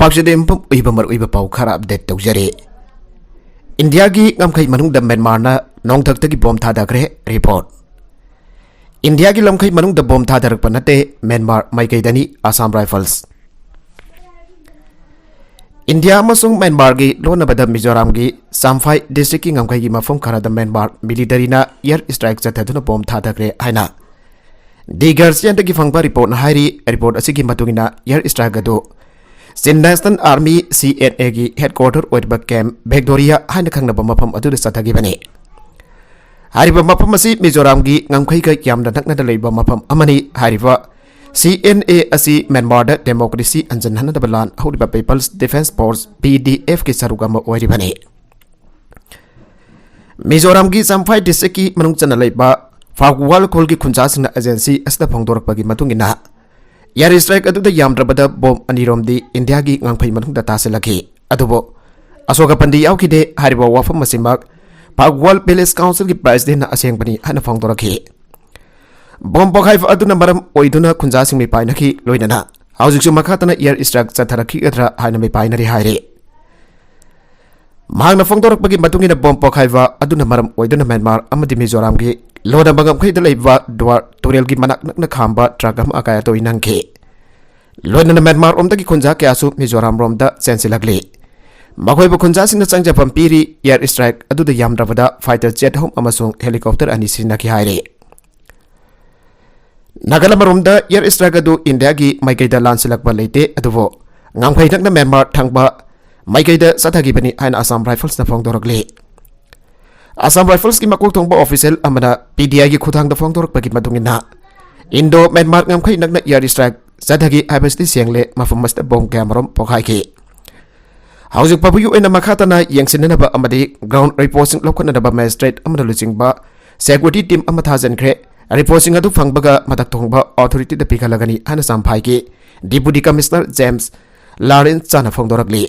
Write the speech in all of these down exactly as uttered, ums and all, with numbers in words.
ꯄꯥꯎꯁꯤꯗ ꯌꯨꯝꯐꯝ ꯑꯣꯏꯕ ꯃꯔꯨꯑꯣꯏꯕ ꯄꯥꯎ ꯈꯔ ꯑꯞꯗꯦꯠ ꯇꯧꯖꯔꯤ꯫ ꯏꯟꯗꯤꯌꯥꯒꯤ ꯉꯝꯈꯩ ꯃꯅꯨꯡꯗ ꯃ꯭ꯌꯥꯟꯃꯥꯔꯅ ꯅꯣꯡꯊꯛꯇꯒꯤ ꯕꯣꯝ ꯊꯥꯗꯈ꯭ꯔꯦ꯫ ꯔꯤꯄꯣꯔꯠ꯫ ꯏꯟꯗꯤꯌꯥꯒꯤ ꯂꯝꯈꯩ ꯃꯅꯨꯡꯗ ꯕꯣꯝ ꯊꯥꯗꯔꯛꯄ ꯅꯠꯇꯦ, ꯃ꯭ꯌꯥꯟꯃꯥꯔ ꯃꯥꯏꯀꯩꯗꯅꯤ, ꯑꯁꯥꯝ ꯔꯥꯏꯐꯜꯁ꯫ ꯏꯟꯗꯤꯌꯥ ꯑꯃꯁꯨꯡ ꯃ꯭ꯌꯥꯟꯃꯥꯔꯒꯤ ꯂꯣꯟꯅꯕꯗ ꯃꯤꯖꯣꯔꯥꯝꯒꯤ ꯆꯥꯝꯐꯥꯏ ꯗꯤꯁꯇ꯭ꯔꯤꯛꯀꯤ ꯉꯝꯈꯩꯒꯤ ꯃꯐꯝ ꯈꯔꯗ ꯃ꯭ꯌꯥꯟꯃꯥꯔ ꯃꯤꯂꯤꯇꯔꯤꯅ ꯑꯦꯌꯔ ꯁ꯭ꯇ꯭ꯔꯥꯏꯛ ꯆꯠꯊꯗꯨꯅ ꯕꯣꯝ ꯊꯥꯗꯈ꯭ꯔꯦ ꯍꯥꯏꯅ ꯗꯤ ꯒꯔꯆꯤꯌꯥꯟꯗꯒꯤ ꯐꯪꯕ ꯔꯤꯄꯣꯔꯠꯅ ꯍꯥꯏꯔꯤ꯫ ꯔꯤꯄꯣꯔꯠ ꯑꯁꯤꯒꯤ ꯃꯇꯨꯡ ꯏꯟꯅ, ꯑꯦꯌꯔ ꯁ꯭ꯇ꯭ꯔꯥꯏꯛ ꯑꯗꯨ ꯆꯤꯟ ꯅꯦꯁꯅꯦꯜ ꯑꯥꯔꯃꯤ, ꯁꯤ ꯑꯦꯟ ꯑꯦꯒꯤ ꯍꯦꯗꯀ꯭ꯋꯥꯇꯔ ꯑꯣꯏꯔꯤꯕ ꯀꯦꯝꯞ ꯚꯦꯛꯗꯣꯔꯤꯌꯥ ꯍꯥꯏꯅ ꯈꯪꯅꯕ ꯃꯐꯝ ꯑꯗꯨꯗ ꯆꯠꯊꯈꯤꯕꯅꯤ꯫ ꯍꯥꯏꯔꯤꯕ ꯃꯐꯝ ꯑꯁꯤ ꯃꯤꯖꯣꯔꯥꯝꯒꯤ ꯉꯝꯈꯩꯒ ꯌꯥꯝꯅ ꯅꯛꯅꯅ ꯂꯩꯕ ꯃꯐꯝ ꯑꯃꯅꯤ꯫ ꯍꯥꯏꯔꯤꯕ ꯁꯤ ꯑꯦꯟ ꯑꯦ ꯑꯁꯤ ꯃ꯭ꯌꯥꯟꯃꯥꯔꯗ ꯗꯦꯃꯣꯀ꯭ꯔꯦꯁꯤ ꯍꯟꯖꯤꯟꯍꯟꯅꯕ ꯂꯥꯟ ꯍꯧꯔꯤꯕ ꯄꯤꯄꯜꯁ ꯗꯤꯐꯦꯟꯁ ꯐꯣꯔꯁ, ꯄꯤ ꯗꯤ ꯑꯦꯐꯀꯤ ꯁꯔꯨꯛ ꯑꯃ ꯑꯣꯏꯔꯤꯕꯅꯤ꯫ ꯃꯤꯖꯣꯔꯥꯝꯒꯤ ꯆꯝꯐꯥꯏ ꯗꯤꯁꯇ꯭ꯔꯤꯛꯀꯤ ꯃꯅꯨꯡ ꯆꯟꯅ ꯂꯩꯕ ꯐꯥꯒꯨꯋꯥꯜ ꯈꯨꯜꯒꯤ ꯈꯨꯟꯖꯥꯁꯤꯡꯅ ꯑꯦꯖꯦꯟꯁꯤ ꯑꯁꯤꯗ ꯐꯣꯡꯗꯣꯔꯛꯄꯒꯤ ꯃꯇꯨꯡ ꯏꯟꯅ, ꯑꯦꯌꯔ ꯁ꯭ꯇ꯭ꯔꯥꯏꯛ ꯑꯗꯨꯗ ꯌꯥꯝꯗ꯭ꯔꯕꯗ ꯕꯣꯝ ꯑꯅꯤꯔꯣꯝꯗꯤ ꯏꯟꯗꯤꯌꯥꯒꯤ ꯉꯝꯈꯩ ꯃꯅꯨꯡꯗ ꯇꯥꯁꯤꯜꯂꯛꯈꯤ꯫ ꯑꯗꯨꯕꯨ ꯑꯁꯣꯛ ꯑꯄꯟꯗꯤ ꯌꯥꯎꯈꯤꯗꯦ꯫ ꯍꯥꯏꯔꯤꯕ ꯋꯥꯐꯝ ꯑꯁꯤꯃꯛ ꯐꯥꯒꯨꯋꯥꯜ ꯚꯤꯂꯦꯖ ꯀꯥꯎꯟꯁꯤꯜꯒꯤ ꯄ꯭ꯔꯦꯁꯤꯗꯦꯟꯠꯅ ꯑꯁꯦꯡꯕꯅꯤ ꯍꯥꯏꯅ ꯐꯣꯡꯗꯣꯔꯛꯈꯤ꯫ ꯕꯣꯝ ꯄꯣꯈꯥꯏꯕ ꯑꯗꯨꯅ ꯃꯔꯝ ꯑꯣꯏꯗꯨꯅ ꯈꯨꯟꯖꯥꯁꯤꯡ ꯃꯤꯄꯥꯏꯅꯈꯤ, ꯂꯣꯏꯅꯅ ꯍꯧꯖꯤꯛꯁꯨ ꯃꯈꯥ ꯇꯥꯅ ꯑꯦꯌꯔ ꯁ꯭ꯇ꯭ꯔꯥꯏꯛ ꯆꯠꯊꯔꯛꯈꯤꯒꯗ꯭ꯔꯥ ꯍꯥꯏꯅ ꯃꯤꯄꯥꯏꯅꯔꯤ ꯍꯥꯏꯔꯤ꯫ ꯃꯍꯥꯛꯅ ꯐꯣꯡꯗꯣꯔꯛꯄꯒꯤ ꯃꯇꯨꯡ ꯏꯟꯅ, ꯕꯣꯝ ꯄꯣꯈꯥꯏꯕ ꯑꯗꯨꯅ ꯃꯔꯝ ꯑꯣꯏꯗꯨꯅ ꯃ꯭ꯌꯥꯟꯃꯥꯔ ꯑꯃꯗꯤ ꯃꯤꯖꯣꯔꯥꯝꯒꯤ ꯂꯣꯟꯅꯕ ꯉꯝꯈꯩꯗ ꯂꯩꯕ ꯗꯨꯋꯥꯔ ꯇꯨꯔꯦꯜꯒꯤ ꯃꯅꯥꯛ ꯅꯛꯅ ꯈꯥꯝꯕ ꯇ꯭ꯔꯛ ꯑꯃ ꯑꯀꯥꯏ ꯑꯇꯣꯏ ꯅꯪꯈꯤ꯫ ꯂꯣꯏꯅꯅ ꯃ꯭ꯌꯥꯟꯃꯥꯔ ꯔꯣꯝꯗꯒꯤ ꯈꯨꯟꯖꯥ ꯀꯌꯥꯁꯨ ꯃꯤꯖꯣꯔꯥꯝ ꯔꯣꯝꯗ ꯆꯦꯟꯁꯤꯜꯂꯛꯂꯤ꯫ ꯃꯈꯣꯏꯕꯨ ꯈꯨꯟꯖꯥꯁꯤꯡꯅ ꯆꯪꯖꯐꯝ ꯄꯤꯔꯤ꯫ ꯑꯦꯌꯔ ꯁ꯭ꯇ꯭ꯔꯥꯏꯛ ꯑꯗꯨꯗ ꯌꯥꯝꯗ꯭ꯔꯕꯗ ꯐꯥꯏꯇꯔ ꯖꯦꯠ ꯑꯍꯨꯝ ꯑꯃꯁꯨꯡ ꯍꯦꯂꯤꯀꯣꯞꯇꯔ ꯑꯅꯤ ꯁꯤꯖꯤꯟꯅꯈꯤ ꯍꯥꯏꯔꯤ꯫ ꯅꯥꯒꯥꯂꯦꯟ ꯃꯔꯣꯝꯗ ꯑꯦꯌꯔ ꯁ꯭ꯇ꯭ꯔꯥꯏꯛ ꯑꯗꯨ ꯏꯟꯗꯤꯌꯥꯒꯤ ꯃꯥꯏꯀꯩꯗ ꯂꯥꯟꯁꯤꯜꯂꯛꯄ ꯂꯩꯇꯦ, ꯑꯗꯨꯕꯨ ꯉꯝꯈꯩ ꯅꯛꯅ ꯃ꯭ꯌꯥꯟꯃꯥꯔ ꯊꯪꯕ ꯃꯥꯏꯀꯩꯗ ꯆꯠꯊꯈꯤꯕꯅꯤ ꯍꯥꯏꯅ ꯑꯁꯥꯝ ꯔꯥꯏꯐꯜꯁꯅ ꯐꯣꯡꯗꯣꯔꯛꯂꯤ꯫ ꯑꯁꯥꯝ ꯔꯥꯏꯐꯜꯁꯀꯤ ꯃꯀꯣꯛ ꯊꯣꯡꯕ ꯑꯣꯐꯤꯁꯤꯌꯦꯜ ꯑꯃꯅ ꯄꯤ ꯇꯤ ꯑꯥꯏꯒꯤ ꯈꯨꯠꯊꯥꯡꯗ ꯐꯣꯡꯗꯣꯔꯛꯄꯒꯤ ꯃꯇꯨꯡ ꯏꯟꯅ, ꯏꯟꯗꯣ ꯃ꯭ꯌꯥꯟꯃꯥꯔ ꯉꯝꯈꯩ ꯅꯛꯅ ꯑꯦꯌꯔ ꯁ꯭ꯇ꯭ꯔꯥꯏꯛ ꯆꯠꯊꯈꯤ ꯍꯥꯏꯕꯁꯤꯗꯤ ꯁꯦꯡꯂꯦ, ꯃꯐꯝ ꯑꯁꯤꯗ ꯕꯣꯝ ꯀꯌꯥꯃꯔꯨꯝ ꯄꯣꯈꯥꯏꯈꯤ꯫ ꯍꯧꯖꯤꯛ ꯐꯥꯎꯕꯒꯤ ꯑꯣꯏꯅ ꯃꯈꯥ ꯇꯥꯅ ꯌꯦꯡꯁꯤꯟꯅꯅꯕ ꯑꯃꯗꯤ ꯒ꯭ꯔꯥꯎꯟ ꯔꯤꯄꯣꯔꯠꯁꯤꯡ ꯂꯧꯈꯠꯅꯅꯕ ꯃꯦꯖꯤꯁꯇ꯭ꯔꯦꯠ ꯑꯃꯅ ꯂꯨꯆꯤꯡꯕ ꯁꯦꯀ꯭ꯌꯨꯔꯤꯇꯤ ꯇꯤꯝ ꯑꯃ ꯊꯥꯖꯤꯟꯈ꯭ꯔꯦ꯫ ꯔꯤꯄꯣꯔꯠꯁꯤꯡ ꯑꯗꯨ ꯐꯪꯕꯒ ꯃꯊꯛ ꯊꯣꯡꯕ ꯑꯣꯊꯣꯔꯤꯇꯤꯗ ꯄꯤꯈꯠꯂꯒꯅꯤ ꯍꯥꯏꯅ ꯆꯝꯐꯥꯏꯒꯤ ꯗꯤꯄꯨꯇꯤ ꯀꯃꯤꯁꯅꯔ ꯖꯦꯝꯁ ꯂꯥꯔꯦꯟꯁꯅ ꯐꯣꯡꯗꯣꯔꯛꯂꯤ꯫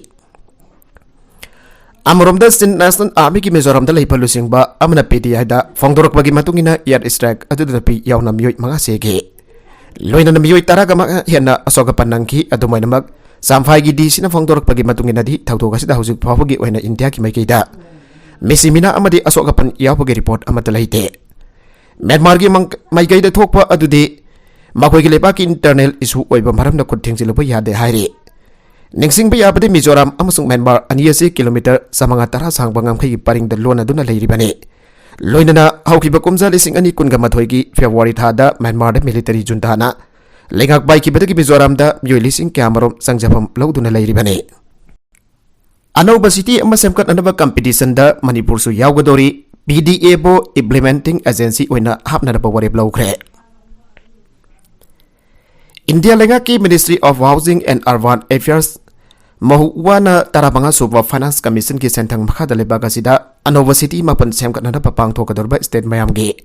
ꯑꯃꯔꯣꯝꯗ, ꯆꯤꯟ ꯅꯦꯁꯅꯦꯜ ꯑꯥꯔꯃꯤꯒꯤ ꯃꯤꯖꯣꯔꯥꯝꯗ ꯂꯩꯕ ꯂꯨꯆꯤꯡꯕ ꯑꯃꯅ ꯄꯤ ꯇꯤ ꯑꯥꯏꯗ ꯐꯣꯡꯗꯣꯔꯛꯄꯒꯤ ꯃꯇꯨꯡ ꯏꯟꯅ, ꯑꯦꯌꯔ ꯁ꯭ꯇ꯭ꯔꯥꯏꯛ ꯑꯗꯨꯗ ꯅꯨꯄꯤ ꯌꯥꯎꯅ ꯃꯤꯑꯣꯏ ꯃꯉꯥ ꯁꯤꯈꯤ꯫ ꯂꯣꯏꯅꯅ ꯃꯤꯑꯣꯏ ꯇꯔꯥꯒ ꯃꯉꯥ ꯍꯦꯟꯅ ꯑꯁꯣꯛ ꯑꯄꯟ ꯅꯪꯈꯤ꯫ ꯑꯗꯨꯝ ꯑꯣꯏꯅꯃꯛ, ꯆꯥꯝꯐꯥꯏꯒꯤ ꯗꯤ ꯁꯤꯅ ꯐꯣꯡꯗꯣꯔꯛꯄꯒꯤ ꯃꯇꯨꯡ ꯏꯟꯅꯗꯤ, ꯊꯧꯗꯣꯛ ꯑꯁꯤꯗ ꯍꯧꯖꯤꯛ ꯐꯥꯎꯕꯒꯤ ꯑꯣꯏꯅ ꯏꯟꯗꯤꯌꯥꯒꯤ ꯃꯥꯏꯀꯩꯗ ꯃꯤꯁꯤꯃꯤꯅꯥ ꯑꯃꯗꯤ ꯑꯁꯣꯛ ꯑꯄꯟ ꯌꯥꯎꯕꯒꯤ ꯔꯤꯄꯣꯔꯠ ꯑꯃꯠꯇ ꯂꯩꯇꯦ꯫ ꯃ꯭ꯌꯥꯟꯃꯥꯔꯒꯤ ꯃꯪ-, ꯃꯥꯏꯀꯩꯗ ꯊꯣꯛꯄ ꯑꯗꯨꯗꯤ ꯃꯈꯣꯏꯒꯤ ꯂꯩꯕꯥꯛꯀꯤ ꯏꯟꯇꯔꯅꯦꯜ ꯏꯁꯨ ꯑꯣꯏꯕ ꯃꯔꯝꯅ ꯈꯨꯠ ꯊꯤꯡꯖꯤꯜꯂꯨꯕ ꯌꯥꯗꯦ ꯍꯥꯏꯔꯤ꯫ ꯅꯤꯡꯁꯤꯡꯕ ꯌꯥꯕꯗꯤ, ꯃꯤꯖꯣꯔꯥꯝ ꯑꯃꯁꯨꯡ ꯃ꯭ꯌꯥꯟꯃꯥꯔ ꯑꯅꯤ ꯑꯁꯤ ꯀꯤꯂꯣꯃꯤꯇꯔ ꯆꯥꯃꯉꯥ ꯇꯔꯥ ꯁꯥꯡꯕ ꯉꯝꯈꯩꯒꯤ ꯄꯔꯤꯡꯗ ꯂꯣꯟꯅꯗꯨꯅ ꯂꯩꯔꯤꯕꯅꯤ꯫ ꯂꯣꯏꯅꯅ ꯍꯧꯈꯤꯕ ꯀꯨꯝꯖꯥ ꯂꯤꯁꯤꯡ ꯑꯅꯤ ꯀꯨꯟꯒ ꯃꯥꯊꯣꯏꯒꯤ ꯐꯦꯕ꯭ꯔꯨꯋꯥꯔꯤ ꯊꯥꯗ ꯃ꯭ꯌꯥꯟꯃꯥꯔꯗ ꯃꯤꯂꯤꯇꯔꯤ ꯖꯨꯟꯇꯥꯅ ꯂꯩꯉꯥꯛ ꯄꯥꯏꯈꯤꯕꯗꯒꯤ ꯃꯤꯖꯣꯔꯥꯝꯗ ꯃꯤꯑꯣꯏ ꯂꯤꯁꯤꯡ ꯀꯌꯥꯃꯔꯨꯝ ꯆꯪꯖꯐꯝ ꯂꯧꯗꯨꯅ ꯂꯩꯔꯤꯕꯅꯤ꯫ ꯑꯅꯧꯕ ꯁꯤꯇꯤ ꯑꯃ ꯁꯦꯝꯒꯠꯅꯅꯕ ꯀꯝꯄꯤꯇꯤꯁꯟꯗ ꯃꯅꯤꯄꯨꯔꯁꯨ ꯌꯥꯎꯒꯗꯧꯔꯤ꯫ ꯄꯤ ꯗꯤ ꯑꯦꯕꯨ ꯏꯝꯄ꯭ꯂꯤꯃꯦꯟꯇꯤꯡ ꯑꯦꯖꯦꯟꯁꯤ ꯑꯣꯏꯅ ꯍꯥꯞꯅꯅꯕ ꯋꯥꯔꯦꯞ ꯂꯧꯈ꯭ꯔꯦ꯫ ꯏꯟꯗꯤꯌꯥ ꯂꯩꯉꯥꯛꯀꯤ Ministry of Housing and Urban Affairs, ꯃꯍꯨꯋꯥꯅ ꯇꯔꯥꯃꯉꯥ ꯁꯨꯕ ꯐꯥꯏꯅꯥꯟꯁ ꯀꯃꯤꯁꯟꯒꯤ ꯁꯦꯟꯊꯪ ꯃꯈꯥꯗ ꯂꯩꯕꯥꯛ ꯑꯁꯤꯗ ꯑꯅꯧꯕ ꯁꯤꯇꯤ ꯃꯥꯄꯟ ꯁꯦꯝꯒꯠꯅꯅꯕ ꯄꯥꯡꯊꯣꯛꯀꯗꯧꯔꯤꯕ ꯁ꯭ꯇꯦꯠ ꯃꯌꯥꯝꯒꯤ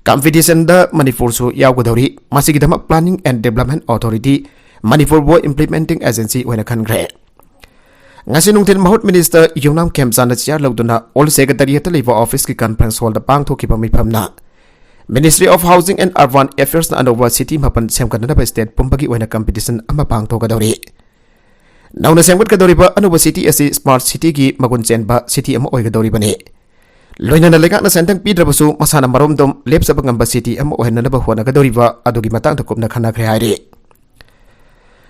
ꯀꯝꯄꯤꯇꯤꯁꯟꯗ ꯃꯅꯤꯄꯨꯔꯁꯨ ꯌꯥꯎꯒꯗꯧꯔꯤ꯫ ꯃꯁꯤꯒꯤꯗꯃꯛ Planning and Development Authority ꯃꯅꯤꯄꯨꯔꯕꯨ ꯏꯝꯄ꯭ꯂꯤꯃꯦꯟꯇꯤꯡ ꯑꯦꯖꯦꯟꯁꯤ ꯑꯣꯏꯅ ꯈꯟꯈ꯭ꯔꯦ꯫ ꯉꯁꯤ ꯅꯨꯡꯊꯤꯜ ꯃꯍꯨꯠ ꯃꯤꯅꯤꯁꯇꯔ ꯌꯨꯝꯅꯥꯝ ꯈꯦꯝꯆꯥꯟꯅ ꯆꯤꯌꯥꯔ ꯂꯧꯗꯨꯅ ꯑꯣꯜ ꯁꯦꯀ꯭ꯔꯦꯇꯔꯤꯌꯦꯠꯇ ꯂꯩꯕ ꯑꯣꯐꯤꯁꯀꯤ ꯀꯟꯐꯔꯦꯟꯁ ꯍꯣꯜꯗ ꯄꯥꯡꯊꯣꯛꯈꯤꯕ ꯃꯤꯐꯝꯅ Ministry of Housing and Urban Affairsꯅ ꯑꯅꯧꯕ ꯁꯤꯇꯤ ꯃꯥꯄꯟ ꯁꯦꯝꯒꯠꯅꯅꯕ ꯁ꯭ꯇꯦꯠ ꯄꯨꯝꯕꯒꯤ ꯑꯣꯏꯅ ꯀꯝꯄꯤꯇꯤꯁꯟ ꯑꯃ ꯄꯥꯡꯊꯣꯛꯀꯗꯧꯔꯤ꯫ ꯅꯧꯅ ꯁꯦꯝꯒꯠꯀꯗꯧꯔꯤꯕ ꯑꯅꯧꯕ ꯁꯤꯇꯤ ꯑꯁꯤ ꯁ꯭ꯃꯥꯔꯠ ꯁꯤꯇꯤꯒꯤ ꯃꯒꯨꯟ ꯆꯦꯟꯕ ꯁꯤꯇꯤ ꯑꯃ ꯑꯣꯏꯒꯗꯧꯔꯤꯕꯅꯤ꯫ ꯂꯣꯏꯅꯅ ꯂꯩꯉꯥꯛꯅ ꯁꯦꯟꯊꯪ ꯄꯤꯗ꯭ꯔꯕꯁꯨ ꯃꯁꯥꯅ ꯃꯔꯣꯝꯗꯣꯝ ꯂꯦꯞꯆꯕ ꯉꯝꯕ ꯁꯤꯇꯤ ꯑꯃ ꯑꯣꯏꯍꯟꯅꯅꯕ ꯍꯣꯠꯅꯒꯗꯧꯔꯤꯕ ꯑꯗꯨꯒꯤ ꯃꯇꯥꯡꯗ ꯀꯨꯞꯅ ꯈꯟꯅꯈ꯭ꯔꯦ ꯍꯥꯏꯔꯤ꯫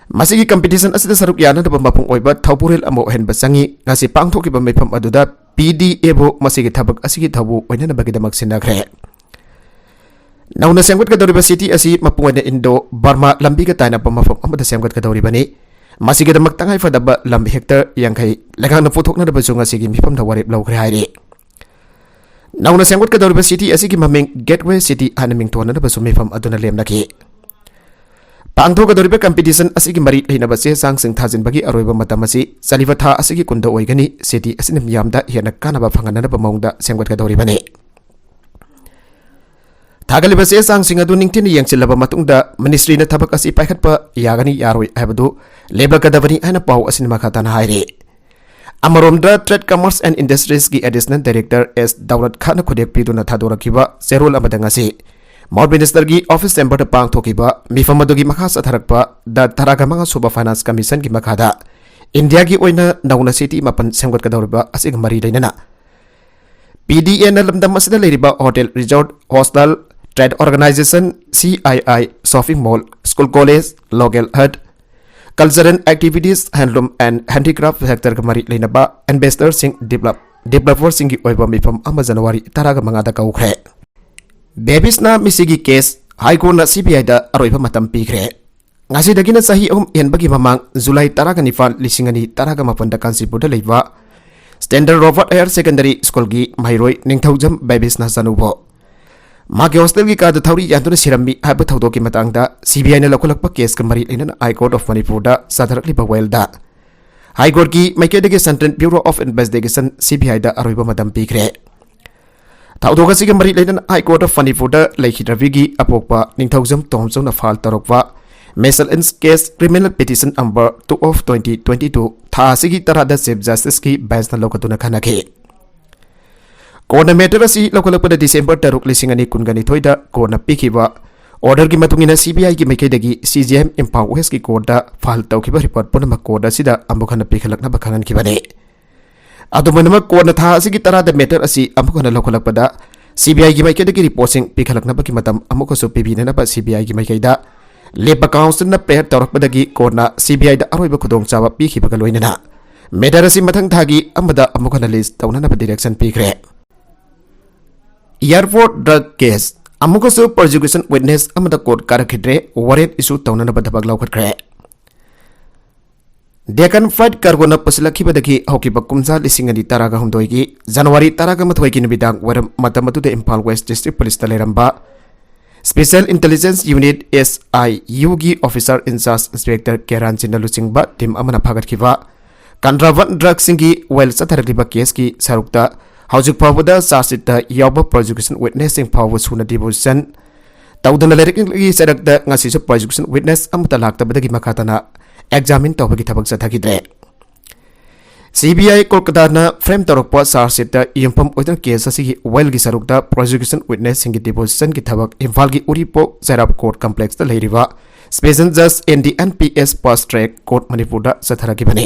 ꯃꯁꯤꯒꯤ ꯀꯝꯄꯤꯇꯤꯁꯟ ꯑꯁꯤꯗ ꯁꯔꯨꯛ ꯌꯥꯅꯅꯕ ꯃꯄꯨꯡ ꯑꯣꯏꯕ ꯊꯧꯕꯨꯔꯦꯜ ꯑꯃ ꯑꯣꯏꯍꯟꯕ ꯆꯪꯏ꯫ ꯉꯁꯤ ꯄꯥꯡꯊꯣꯛꯈꯤꯕ ꯃꯤꯐꯝ ꯑꯗꯨꯗ ꯄꯤ ꯗꯤ ꯑꯦꯕꯨ ꯃꯁꯤꯒꯤ ꯊꯕꯛ ꯑꯁꯤꯒꯤ ꯊꯧꯕꯨ ꯑꯣꯏꯅꯅꯕꯒꯤꯗꯃꯛ ꯁꯤꯟꯅꯈ꯭ꯔꯦ꯫ ꯅꯧꯅ ꯁꯦꯝꯒꯠꯀꯗꯧꯔꯤꯕ ꯁꯤꯇꯤ ꯑꯁꯤ ꯃꯄꯨꯡ ꯑꯣꯏꯅ ꯏꯟꯗꯣ ꯕꯔꯃꯥ ꯂꯝꯕꯤꯒ ꯇꯥꯏꯅꯕ ꯃꯐꯝ ꯑꯃꯗ ꯁꯦꯝꯒꯠꯀꯗꯧꯔꯤꯕꯅꯤ꯫ ꯃꯁꯤꯒꯤꯗꯃꯛ ꯇꯉꯥꯏ ꯐꯗꯕ ꯂꯝ ꯍꯦꯛꯇꯔ ꯌꯥꯡꯈꯩ ꯂꯩꯉꯥꯛꯅ ꯄꯨꯊꯣꯛꯅꯅꯕꯁꯨ ꯉꯁꯤꯒꯤ ꯃꯤꯐꯝꯗ ꯋꯥꯔꯦꯞ ꯂꯧꯈ꯭ꯔꯦ ꯍꯥꯏꯔꯤ꯫ ꯅꯧꯅ ꯁꯦꯝꯒꯠꯀꯗꯧꯔꯤꯕ ꯁꯤꯇꯤ ꯑꯁꯤꯒꯤ ꯃꯃꯤꯡ ꯒꯦꯠꯋꯦ ꯁꯤꯇꯤ ꯍꯥꯏꯅ ꯃꯤꯡꯊꯣꯟꯅꯅꯕꯁꯨ ꯃꯤꯐꯝ ꯑꯗꯨꯅ ꯂꯦꯝꯅꯈꯤ꯫ ꯄꯥꯡꯊꯣꯛꯀꯗꯧꯔꯤꯕ ꯀꯝꯄꯤꯇꯤꯁꯟ ꯑꯁꯤꯒꯤ ꯃꯔꯤ ꯂꯩꯅꯕ ꯆꯦ ꯆꯥꯡꯁꯤꯡ ꯊꯥꯖꯤꯟꯕꯒꯤ ꯑꯔꯣꯏꯕ ꯃꯇꯝ ꯑꯁꯤ ꯆꯠꯂꯤꯕ ꯊꯥ ꯑꯁꯤꯒꯤ ꯀꯨꯟꯗ ꯑꯣꯏꯒꯅꯤ꯫ ꯁꯤꯇꯤ ꯑꯁꯤꯅ ꯃꯤꯌꯥꯝꯗ ꯍꯦꯟꯅ ꯀꯥꯟꯅꯕ ꯐꯪꯍꯟꯅꯅꯕ ꯃꯑꯣꯡꯗ ꯁꯦꯝꯒꯠꯀꯗꯧꯔꯤꯕꯅꯤ꯫ ꯊꯥꯒꯠꯂꯤꯕ ꯆꯦ ꯆꯥꯡꯁꯤꯡ ꯑꯗꯨ ꯅꯤꯡꯊꯤꯅ ꯌꯦꯡꯁꯤꯜꯂꯕ ꯃꯇꯨꯡꯗ ꯃꯤꯅꯤꯁꯇ꯭ꯔꯤꯅ ꯊꯕꯛ ꯑꯁꯤ ꯄꯥꯏꯈꯠꯄ ꯌꯥꯒꯅꯤ ꯌꯥꯔꯣꯏ ꯍꯥꯏꯕꯗꯨ ꯂꯦꯞꯂꯛꯀꯗꯕꯅꯤ ꯍꯥꯏꯅ ꯄꯥꯎ ꯑꯁꯤꯅ ꯃꯈꯥ ꯇꯥꯅ ꯍꯥꯏꯔꯤ꯫ ꯑꯃꯔꯣꯝꯗ, Trade, Commerce and Industriesꯀꯤ ꯑꯦꯗꯤꯁꯅꯦꯜ ꯗꯥꯏꯔꯦꯛꯇꯔ ꯑꯦꯁ ꯗꯧꯂꯠ ꯈꯥꯟꯅ ꯈꯨꯗꯦꯛ ꯄꯤꯗꯨꯅ ꯊꯥꯗꯣꯔꯛꯈꯤꯕ ꯆꯦꯔꯣꯜ ꯑꯃꯗ ꯉꯁꯤ ꯃꯥꯎꯟꯠ ꯃꯤꯅꯤꯁꯇꯔꯒꯤ ꯑꯣꯐꯤꯁ ꯆꯦꯝꯕꯔꯗ ꯄꯥꯡꯊꯣꯛꯈꯤꯕ ꯃꯤꯐꯝ ꯑꯗꯨꯒꯤ ꯃꯈꯥ ꯆꯠꯊꯔꯛꯄꯗ ꯇꯔꯥꯒ ꯃꯉꯥ ꯁꯨꯕ ꯐꯥꯏꯅꯥꯟꯁ ꯀꯃꯤꯁꯟꯒꯤ ꯃꯈꯥꯗ ꯏꯟꯗꯤꯌꯥꯒꯤ ꯑꯣꯏꯅ ꯅꯧꯅ ꯁꯤꯇꯤ ꯃꯥꯄꯟ ꯁꯦꯝꯒꯠꯀꯗꯧꯔꯤꯕ ꯑꯁꯤꯒ ꯃꯔꯤ ꯂꯩꯅꯅ ꯄꯤ ꯗꯤ ꯑꯦꯅ ꯂꯝꯗꯝ ꯑꯁꯤꯗ ꯂꯩꯔꯤꯕ hotel, resort, hostel, trade organisation, C I I, shopping mall, school college, local haat, cultural activities, handloom and handicraft ꯁꯦꯛꯇꯔꯒ ꯃꯔꯤ ꯂꯩꯅꯕ ꯏꯟꯚꯦꯁꯇꯔꯁꯤꯡ, ꯗꯤꯕꯂꯞ-, ꯗꯤꯕꯂꯞꯄꯔꯁꯤꯡꯒꯤ ꯑꯣꯏꯕ ꯃꯤꯐꯝ ꯑꯃ ꯖꯅꯋꯥꯔꯤ ꯇꯔꯥꯒ ꯃꯉꯥꯗ ꯀꯧꯈ꯭ꯔꯦ꯫ ꯕꯦꯕꯤꯁꯅ ꯃꯤꯁꯤꯒꯤ ꯀꯦꯁ ꯍꯥꯏ ꯀꯣꯔꯠꯅ ꯁꯤ ꯕꯤ ꯑꯥꯏꯗ ꯑꯔꯣꯏꯕ ꯃꯇꯝ ꯄꯤꯈ꯭ꯔꯦ꯫ ꯉꯁꯤꯗꯒꯤꯅ ꯆꯍꯤ ꯑꯍꯨꯝ ꯍꯦꯟꯕꯒꯤ ꯃꯃꯥꯡ ꯖꯨꯂꯥꯏ ꯇꯔꯥꯒ ꯅꯤꯄꯥꯟ, ꯂꯤꯁꯤꯡ ꯑꯅꯤ ꯇꯔꯥꯒ ꯃꯥꯄꯟꯗ ꯀꯥꯟꯆꯤꯄꯨꯔꯗ ꯂꯩꯕ ꯁ꯭ꯇꯦꯟꯗꯔ ꯔꯣꯕꯔꯠ ꯍꯥꯌꯔ ꯁꯦꯀꯦꯟꯗꯔꯤ ꯁ꯭ꯀꯨꯜꯒꯤ ꯃꯍꯩꯔꯣꯏ ꯅꯤꯡꯊꯧꯖꯝ ꯕꯦꯕꯤꯁꯅ ꯆꯅꯨꯕꯨ ꯃꯍꯥꯛꯀꯤ ꯍꯣꯁꯇꯦꯜꯒꯤ ꯀꯥꯗ ꯊꯧꯔꯤ ꯌꯥꯟꯗꯨꯅ ꯁꯤꯔꯝꯃꯤ ꯍꯥꯏꯕ ꯊꯧꯗꯣꯛꯀꯤ ꯃꯇꯥꯡꯗ ꯁꯤ ꯕꯤ ꯑꯥꯏꯅ ꯂꯧꯈꯠꯂꯛꯄ ꯀꯦꯁꯀ ꯃꯔꯤ ꯂꯩꯅꯅ ꯍꯥꯏ ꯀꯣꯔꯠ ꯑꯣꯐ ꯃꯅꯤꯄꯨꯔꯗ ꯆꯠꯊꯔꯛꯂꯤꯕ ꯋꯥꯌꯦꯜꯗ ꯍꯥꯏ ꯀꯣꯔꯠꯀꯤ ꯃꯥꯏꯀꯩꯗꯒꯤ central bureau of investigation, C B ꯑꯥꯏꯗ ꯑꯔꯣꯏꯕ ꯃꯇꯝ ꯄꯤꯈ꯭ꯔꯦ꯫ ꯊꯧꯗꯣꯛ ꯑꯁꯤꯒ ꯃꯔꯤ ꯂꯩꯅꯅ ꯍꯥꯏ ꯀꯣꯔꯠ ꯑꯣꯐ ꯃꯅꯤꯄꯨꯔꯗ ꯂꯩꯈꯤꯗ꯭ꯔꯕꯤꯒꯤ ꯑꯄꯣꯛꯄ ꯅꯤꯡꯊꯧꯖꯝ ꯇꯣꯝꯆꯧꯅ ꯐꯥꯏꯜ ꯇꯧꯔꯛꯄ miscellaneous case criminal petition number two of twenty twenty two ꯊꯥ ꯑꯁꯤꯒꯤ ꯇꯔꯥꯗ ꯆꯤꯐ ꯖꯁꯇꯤꯁꯀꯤ ꯕꯦꯟꯆꯅ ꯂꯧꯈꯠꯇꯨꯅ ꯈꯟꯅꯈꯤ꯫ ꯀꯣꯔꯠꯅ ꯃꯦꯇꯔ ꯑꯁꯤ ꯂꯧꯈꯠꯂꯛꯄꯗ ꯗꯤꯁꯦꯝꯕꯔ ꯇꯔꯨꯛ, ꯂꯤꯁꯤꯡ ꯑꯅꯤ ꯀꯨꯟꯒ ꯅꯤꯊꯣꯏꯗ ꯀꯣꯔꯠꯅ ꯄꯤꯈꯤꯕ ꯑꯣꯔꯗꯔꯒꯤ ꯃꯇꯨꯡ ꯏꯟꯅ ꯁꯤ ꯕꯤ ꯑꯥꯏꯒꯤ ꯃꯥꯏꯀꯩꯗꯒꯤ ꯁꯤ ꯖꯤ ꯑꯦꯝ ꯏꯝꯐꯥꯜ ꯋꯦꯁꯀꯤ ꯀꯣꯔꯠꯇ ꯐꯥꯏꯜ ꯇꯧꯈꯤꯕ ꯔꯤꯄꯣꯔꯠ ꯄꯨꯝꯅꯃꯛ ꯀꯣꯔꯠ ꯑꯁꯤꯗ ꯑꯃꯨꯛ ꯍꯟꯅ ꯄꯤꯈꯠꯂꯛꯅꯕ ꯈꯪꯍꯟꯈꯤꯕꯅꯤ꯫ ꯑꯗꯨꯝ ꯑꯣꯏꯅꯃꯛ, ꯀꯣꯔꯠꯅ ꯊꯥ ꯑꯁꯤꯒꯤ ꯇꯔꯥꯗ ꯃꯦꯇꯔ ꯑꯁꯤ ꯑꯃꯨꯛ ꯍꯟꯅ ꯂꯧꯈꯠꯂꯛꯄꯗ ꯁꯤ ꯕꯤ ꯑꯥꯏꯒꯤ ꯃꯥꯏꯀꯩꯗꯒꯤ ꯔꯤꯄꯣꯔꯠꯁꯤꯡ ꯄꯤꯈꯠꯂꯛꯅꯕꯒꯤ ꯃꯇꯝ ꯑꯃꯨꯛꯀꯁꯨ ꯄꯤꯕꯤꯅꯅꯕ ꯁꯤ ꯕꯤ ꯑꯥꯏꯒꯤ ꯃꯥꯏꯀꯩꯗ ꯂꯦꯞꯄ ꯀꯥꯎꯟꯁꯤꯜꯅ ꯄ꯭ꯔꯦꯌꯔ ꯇꯧꯔꯛꯄꯗꯒꯤ ꯀꯣꯔꯠꯅ ꯁꯤ ꯕꯤ ꯑꯥꯏꯗ ꯑꯔꯣꯏꯕ ꯈꯨꯗꯣꯡꯆꯥꯕ ꯄꯤꯈꯤꯕꯒ ꯂꯣꯏꯅꯅ ꯃꯦꯇꯔ ꯑꯁꯤ ꯃꯊꯪ ꯊꯥꯒꯤ ꯑꯃꯗ ꯑꯃꯨꯛ ꯍꯟꯅ ꯂꯤꯁ ꯇꯧꯅꯅꯕ ꯗꯤꯔꯦꯛꯁꯟ ꯄꯤꯈ꯭ꯔꯦ꯫ ꯑꯦꯌꯔꯄꯣꯔꯠ ꯗ꯭ꯔꯒ ꯀꯦꯁ, ꯑꯃꯨꯛꯀꯁꯨ ꯄ꯭ꯔꯣꯁꯤꯀ꯭ꯌꯨꯁꯟ ꯋꯤꯠꯅꯦꯁ ꯑꯃꯗ ꯀꯣꯔꯠ ꯀꯥꯔꯛꯈꯤꯗ꯭ꯔꯦ, ꯋꯥꯔꯦꯟꯠ ꯏꯁꯨ ꯇꯧꯅꯅꯕ ꯊꯕꯛ ꯂꯧꯈꯠꯈ꯭ꯔꯦ꯫ ꯗꯦꯀꯟ ꯐ꯭ꯔꯥꯏꯠ ꯀꯥꯔꯒꯣꯅ ꯄꯨꯁꯤꯜꯂꯛꯈꯤꯕꯗꯒꯤ ꯍꯧꯈꯤꯕ ꯀꯨꯝꯖꯥ ꯂꯤꯁꯤꯡ ꯑꯅꯤ ꯇꯔꯥꯒ ꯍꯨꯝꯗꯣꯏꯒꯤ ꯖꯅꯋꯥꯔꯤ ꯇꯔꯥꯒ ꯃꯥꯊꯣꯏꯒꯤ ꯅꯨꯃꯤꯗꯥꯡ ꯋꯥꯏꯔꯝ ꯃꯇꯝ ꯑꯗꯨꯗ ꯏꯝꯐꯥꯜ ꯋꯦꯁ ꯗꯤꯁꯇ꯭ꯔꯤꯛ ꯄꯨꯂꯤꯁꯇ ꯂꯩꯔꯝꯕ ꯁ꯭ꯄꯦꯁꯦꯜ ꯏꯟꯇꯦꯂꯤꯖꯦꯟꯁ ꯌꯨꯅꯤꯠ, ꯑꯦꯁ ꯑꯥꯏ ꯌꯨꯒꯤ ꯑꯣꯐꯤꯁꯥꯔ ꯏꯟꯆꯥꯔꯖ ꯏꯟꯁꯄꯦꯛꯇꯔ ꯀꯦ ꯔꯥꯟꯖꯤꯟꯅ ꯂꯨꯆꯤꯡꯕ ꯇꯤꯝ ꯑꯃꯅ ꯐꯥꯒꯠꯈꯤꯕ ꯀꯟꯇ꯭ꯔꯥꯕꯟ ꯗ꯭ꯔꯒꯁꯤꯡꯒꯤ ꯋꯥꯌꯦꯜ ꯆꯠꯊꯔꯛꯂꯤꯕ ꯀꯦꯁꯀꯤ ꯁꯔꯨꯛꯇ ꯍꯧꯖꯤꯛ ꯐꯥꯎꯕꯗ ꯆꯥꯔꯖꯁꯤꯠꯇ ꯌꯥꯎꯕ ꯄ꯭ꯔꯣꯁꯤꯀ꯭ꯌꯨꯁꯟ ꯋꯤꯠꯅꯦꯁꯁꯤꯡ ꯐꯥꯎꯕ ꯁꯨꯅ ꯗꯤꯄꯣꯖꯤꯁꯟ ꯇꯧꯗꯅ ꯂꯩꯔꯛꯂꯤ꯫ ꯆꯩꯔꯛꯇ ꯉꯁꯤꯁꯨ ꯄ꯭ꯔꯣꯁꯤꯀ꯭ꯌꯨꯁꯟ ꯋꯤꯠꯅꯦꯁ ꯑꯃꯠꯇ ꯂꯥꯛꯇꯕꯗꯒꯤ ꯃꯈꯥ ꯇꯥꯅ ꯑꯦꯛꯖꯥꯃꯤꯟ ꯇꯧꯕꯒꯤ ꯊꯕꯛ ꯆꯠꯊꯈꯤꯗ꯭ꯔꯦ꯫ ꯁꯤ ꯕꯤ ꯑꯥꯏ ꯀꯣꯜꯀꯇꯥꯅ ꯐ꯭ꯔꯦꯝ ꯇꯧꯔꯛꯄ ꯆꯥꯔꯖ ꯁꯤꯠꯇ ꯌꯨꯝꯐꯝ ꯑꯣꯏꯗꯨꯅ ꯀꯦꯁ ꯑꯁꯤꯒꯤ ꯋꯥꯌꯦꯜꯒꯤ ꯁꯔꯨꯛꯇ ꯄ꯭ꯔꯣꯁꯤꯀ꯭ꯌꯨꯁꯟ ꯋꯤꯠꯅꯦꯁꯁꯤꯡꯒꯤ ꯗꯤꯄꯣꯖꯤꯁꯟꯒꯤ ꯊꯕꯛ ꯏꯝꯐꯥꯜꯒꯤ ꯎꯔꯤꯄꯣꯛ ꯆꯩꯔꯥꯞ ꯀꯣꯔꯠ ꯀꯝꯄ꯭ꯂꯦꯛꯁꯇ ꯂꯩꯔꯤꯕ ꯁ꯭ꯄꯦꯁꯦꯜ ꯖꯁ N D N P S fast track court ꯃꯅꯤꯄꯨꯔꯗ ꯆꯠꯊꯔꯛꯈꯤꯕꯅꯤ꯫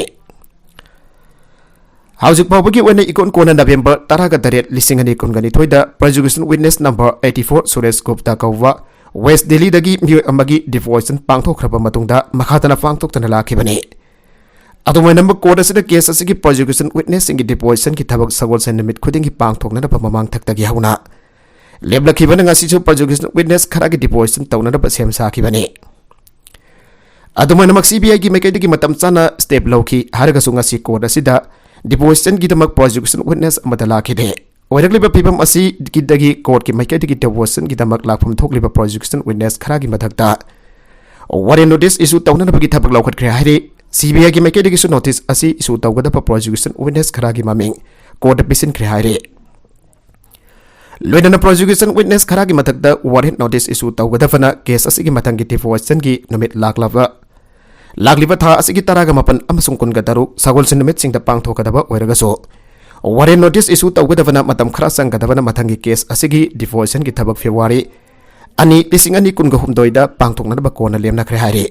ꯍꯧꯖꯤꯛ ꯐꯥꯎꯕꯒꯤ ꯑꯣꯏꯅ ꯏꯀꯣꯟ ꯀꯣꯟꯅ ꯅꯕꯦꯝꯕꯔ ꯇꯔꯥꯒ ꯇꯔꯦꯠ, ꯂꯤꯁꯤꯡ ꯑꯅꯤ ꯀꯨꯟꯒ ꯅꯤꯊꯣꯏꯗ prosecution witness number eighty four Suresh Gupta ꯀꯧꯕ ꯋꯦꯁ ꯗꯤꯜꯂꯤꯗꯒꯤ ꯃꯤꯑꯣꯏ ꯑꯃꯒꯤ ꯗꯤꯄꯣꯖꯤꯁꯟ ꯄꯥꯡꯊꯣꯛꯈ꯭ꯔꯕ ꯃꯇꯨꯡꯗ ꯃꯈꯥ ꯇꯥꯅ ꯄꯥꯡꯊꯣꯛꯇꯅ ꯂꯥꯛꯈꯤꯕꯅꯤ꯫ ꯑꯗꯨꯝ ꯑꯣꯏꯅꯃꯛ, ꯀꯣꯔꯠ ꯑꯁꯤꯗ ꯀꯦꯁ ꯑꯁꯤꯒꯤ ꯄ꯭ꯔꯣꯁꯤꯀ꯭ꯌꯨꯁꯟ ꯋꯤꯠꯅꯦꯁꯁꯤꯡꯒꯤ ꯗꯤꯄꯣꯖꯤꯁꯟꯒꯤ ꯊꯕꯛ ꯁꯒꯣꯜꯁꯦꯟ ꯅꯨꯃꯤꯠ ꯈꯨꯗꯤꯡꯒꯤ ꯄꯥꯡꯊꯣꯛꯅꯅꯕ ꯃꯃꯥꯡꯊꯛꯇꯒꯤ ꯍꯧꯅ ꯂꯦꯞꯂꯛꯈꯤꯕꯅ, ꯉꯁꯤꯁꯨ ꯄ꯭ꯔꯣꯁꯤꯀ꯭ꯌꯨꯁꯟ ꯋꯤꯠꯅꯦꯁ ꯈꯔꯒꯤ ꯗꯤꯄꯣꯖꯤꯁꯟ ꯇꯧꯅꯅꯕ ꯁꯦꯝ ꯁꯥꯈꯤꯕꯅꯤ꯫ ꯑꯗꯨꯝ ꯑꯣꯏꯅꯃꯛ, ꯁꯤ ꯕꯤ ꯑꯥꯏꯒꯤ ꯃꯥꯏꯀꯩꯗꯒꯤ ꯃꯇꯝ ꯆꯥꯅ ꯁ꯭ꯇꯦꯞ ꯂꯧꯈꯤ ꯍꯥꯏꯔꯒꯁꯨ, ꯉꯁꯤ ꯀꯣꯔꯠ ꯑꯁꯤꯗ ꯗꯤꯄꯣꯖꯤꯁꯟꯒꯤꯗꯃꯛ ꯄ꯭ꯔꯣꯁꯤꯀ꯭ꯌꯨꯁꯟ ꯋꯤꯠꯅꯦꯁ ꯑꯃꯠꯇ ꯂꯥꯛꯈꯤꯗꯦ꯫ ꯑꯣꯏꯔꯛꯂꯤꯕ ꯐꯤꯕꯝ ꯑꯁꯤꯗꯒꯤ ꯀꯣꯔꯠꯀꯤ ꯃꯥꯏꯀꯩꯗꯒꯤ ꯗꯤꯄꯣꯖꯤꯁꯟꯒꯤꯗꯃꯛ ꯂꯥꯛꯐꯝ ꯊꯣꯛꯂꯤꯕ ꯄ꯭ꯔꯣꯁꯤꯀ꯭ꯌꯨꯁꯟ ꯋꯤꯠꯅꯦꯁ ꯈꯔꯒꯤ ꯃꯊꯛꯇ ꯋꯥꯔꯦꯟ ꯅꯣꯇꯤꯁ ꯏꯁꯨ ꯇꯧꯅꯅꯕꯒꯤ ꯊꯕꯛ ꯂꯧꯈꯠꯈ꯭ꯔꯦ ꯍꯥꯏꯔꯤ꯫ ꯁꯤ ꯕꯤ ꯑꯥꯏꯒꯤ ꯃꯥꯏꯀꯩꯗꯒꯤꯁꯨ ꯅꯣꯇꯤꯁ ꯑꯁꯤ ꯏꯁꯨ ꯇꯧꯒꯗꯕ ꯄ꯭ꯔꯣꯁꯤꯀ꯭ꯌꯨꯁꯟ ꯋꯤꯠꯅꯦꯁ ꯈꯔꯒꯤ ꯃꯃꯤꯡ ꯀꯣꯔꯠꯇ ꯄꯤꯁꯤꯟꯈ꯭ꯔꯦ ꯍꯥꯏꯔꯤ꯫ ꯂꯣꯏꯅꯅ ꯄ꯭ꯔꯣꯁꯤꯀ꯭ꯌꯨꯁꯟ ꯋꯤꯠꯅꯦꯁ ꯈꯔꯒꯤ ꯃꯊꯛꯇ ꯋꯥꯔꯦꯟ ꯅꯣꯇꯤꯁ ꯏꯁꯨ ꯇꯧꯒꯗꯕꯅ ꯀꯦꯁ ꯑꯁꯤꯒꯤ ꯃꯊꯪꯒꯤ ꯗꯤꯄꯣꯖꯤꯁꯟꯒꯤ ꯅꯨꯃꯤꯠ ꯂꯥꯛꯂꯕ, ꯂꯥꯛꯂꯤꯕ ꯊꯥ ꯑꯁꯤꯒꯤ ꯇꯔꯥꯒ ꯃꯥꯄꯟ ꯑꯃꯁꯨꯡ ꯀꯨꯟꯒ ꯇꯔꯨꯛ ꯁꯒꯣꯜꯁꯦꯟ ꯅꯨꯃꯤꯠꯁꯤꯡꯗ ꯄꯥꯡꯊꯣꯛꯀꯗꯕ ꯑꯣꯏꯔꯒꯁꯨ, ꯋꯥꯔꯦꯟ ꯅꯣꯇꯤꯁ ꯏꯁꯨ ꯇꯧꯒꯗꯕꯅ ꯃꯇꯝ ꯈꯔ ꯆꯪꯒꯗꯕꯅ ꯃꯊꯪꯒꯤ ꯀꯦꯁ ꯑꯁꯤꯒꯤ ꯗꯤꯄꯣꯖꯤꯁꯟꯒꯤ ꯊꯕꯛ ꯐꯦꯕ꯭ꯔꯨꯋꯥꯔꯤ ꯑꯅꯤ, ꯂꯤꯁꯤꯡ ꯑꯅꯤ ꯀꯨꯟꯒ ꯍꯨꯝꯗꯣꯏꯗ ꯄꯥꯡꯊꯣꯛꯅꯅꯕ ꯀꯣꯟꯅ ꯂꯦꯞꯅꯈ꯭ꯔꯦ ꯍꯥꯏꯔꯤ꯫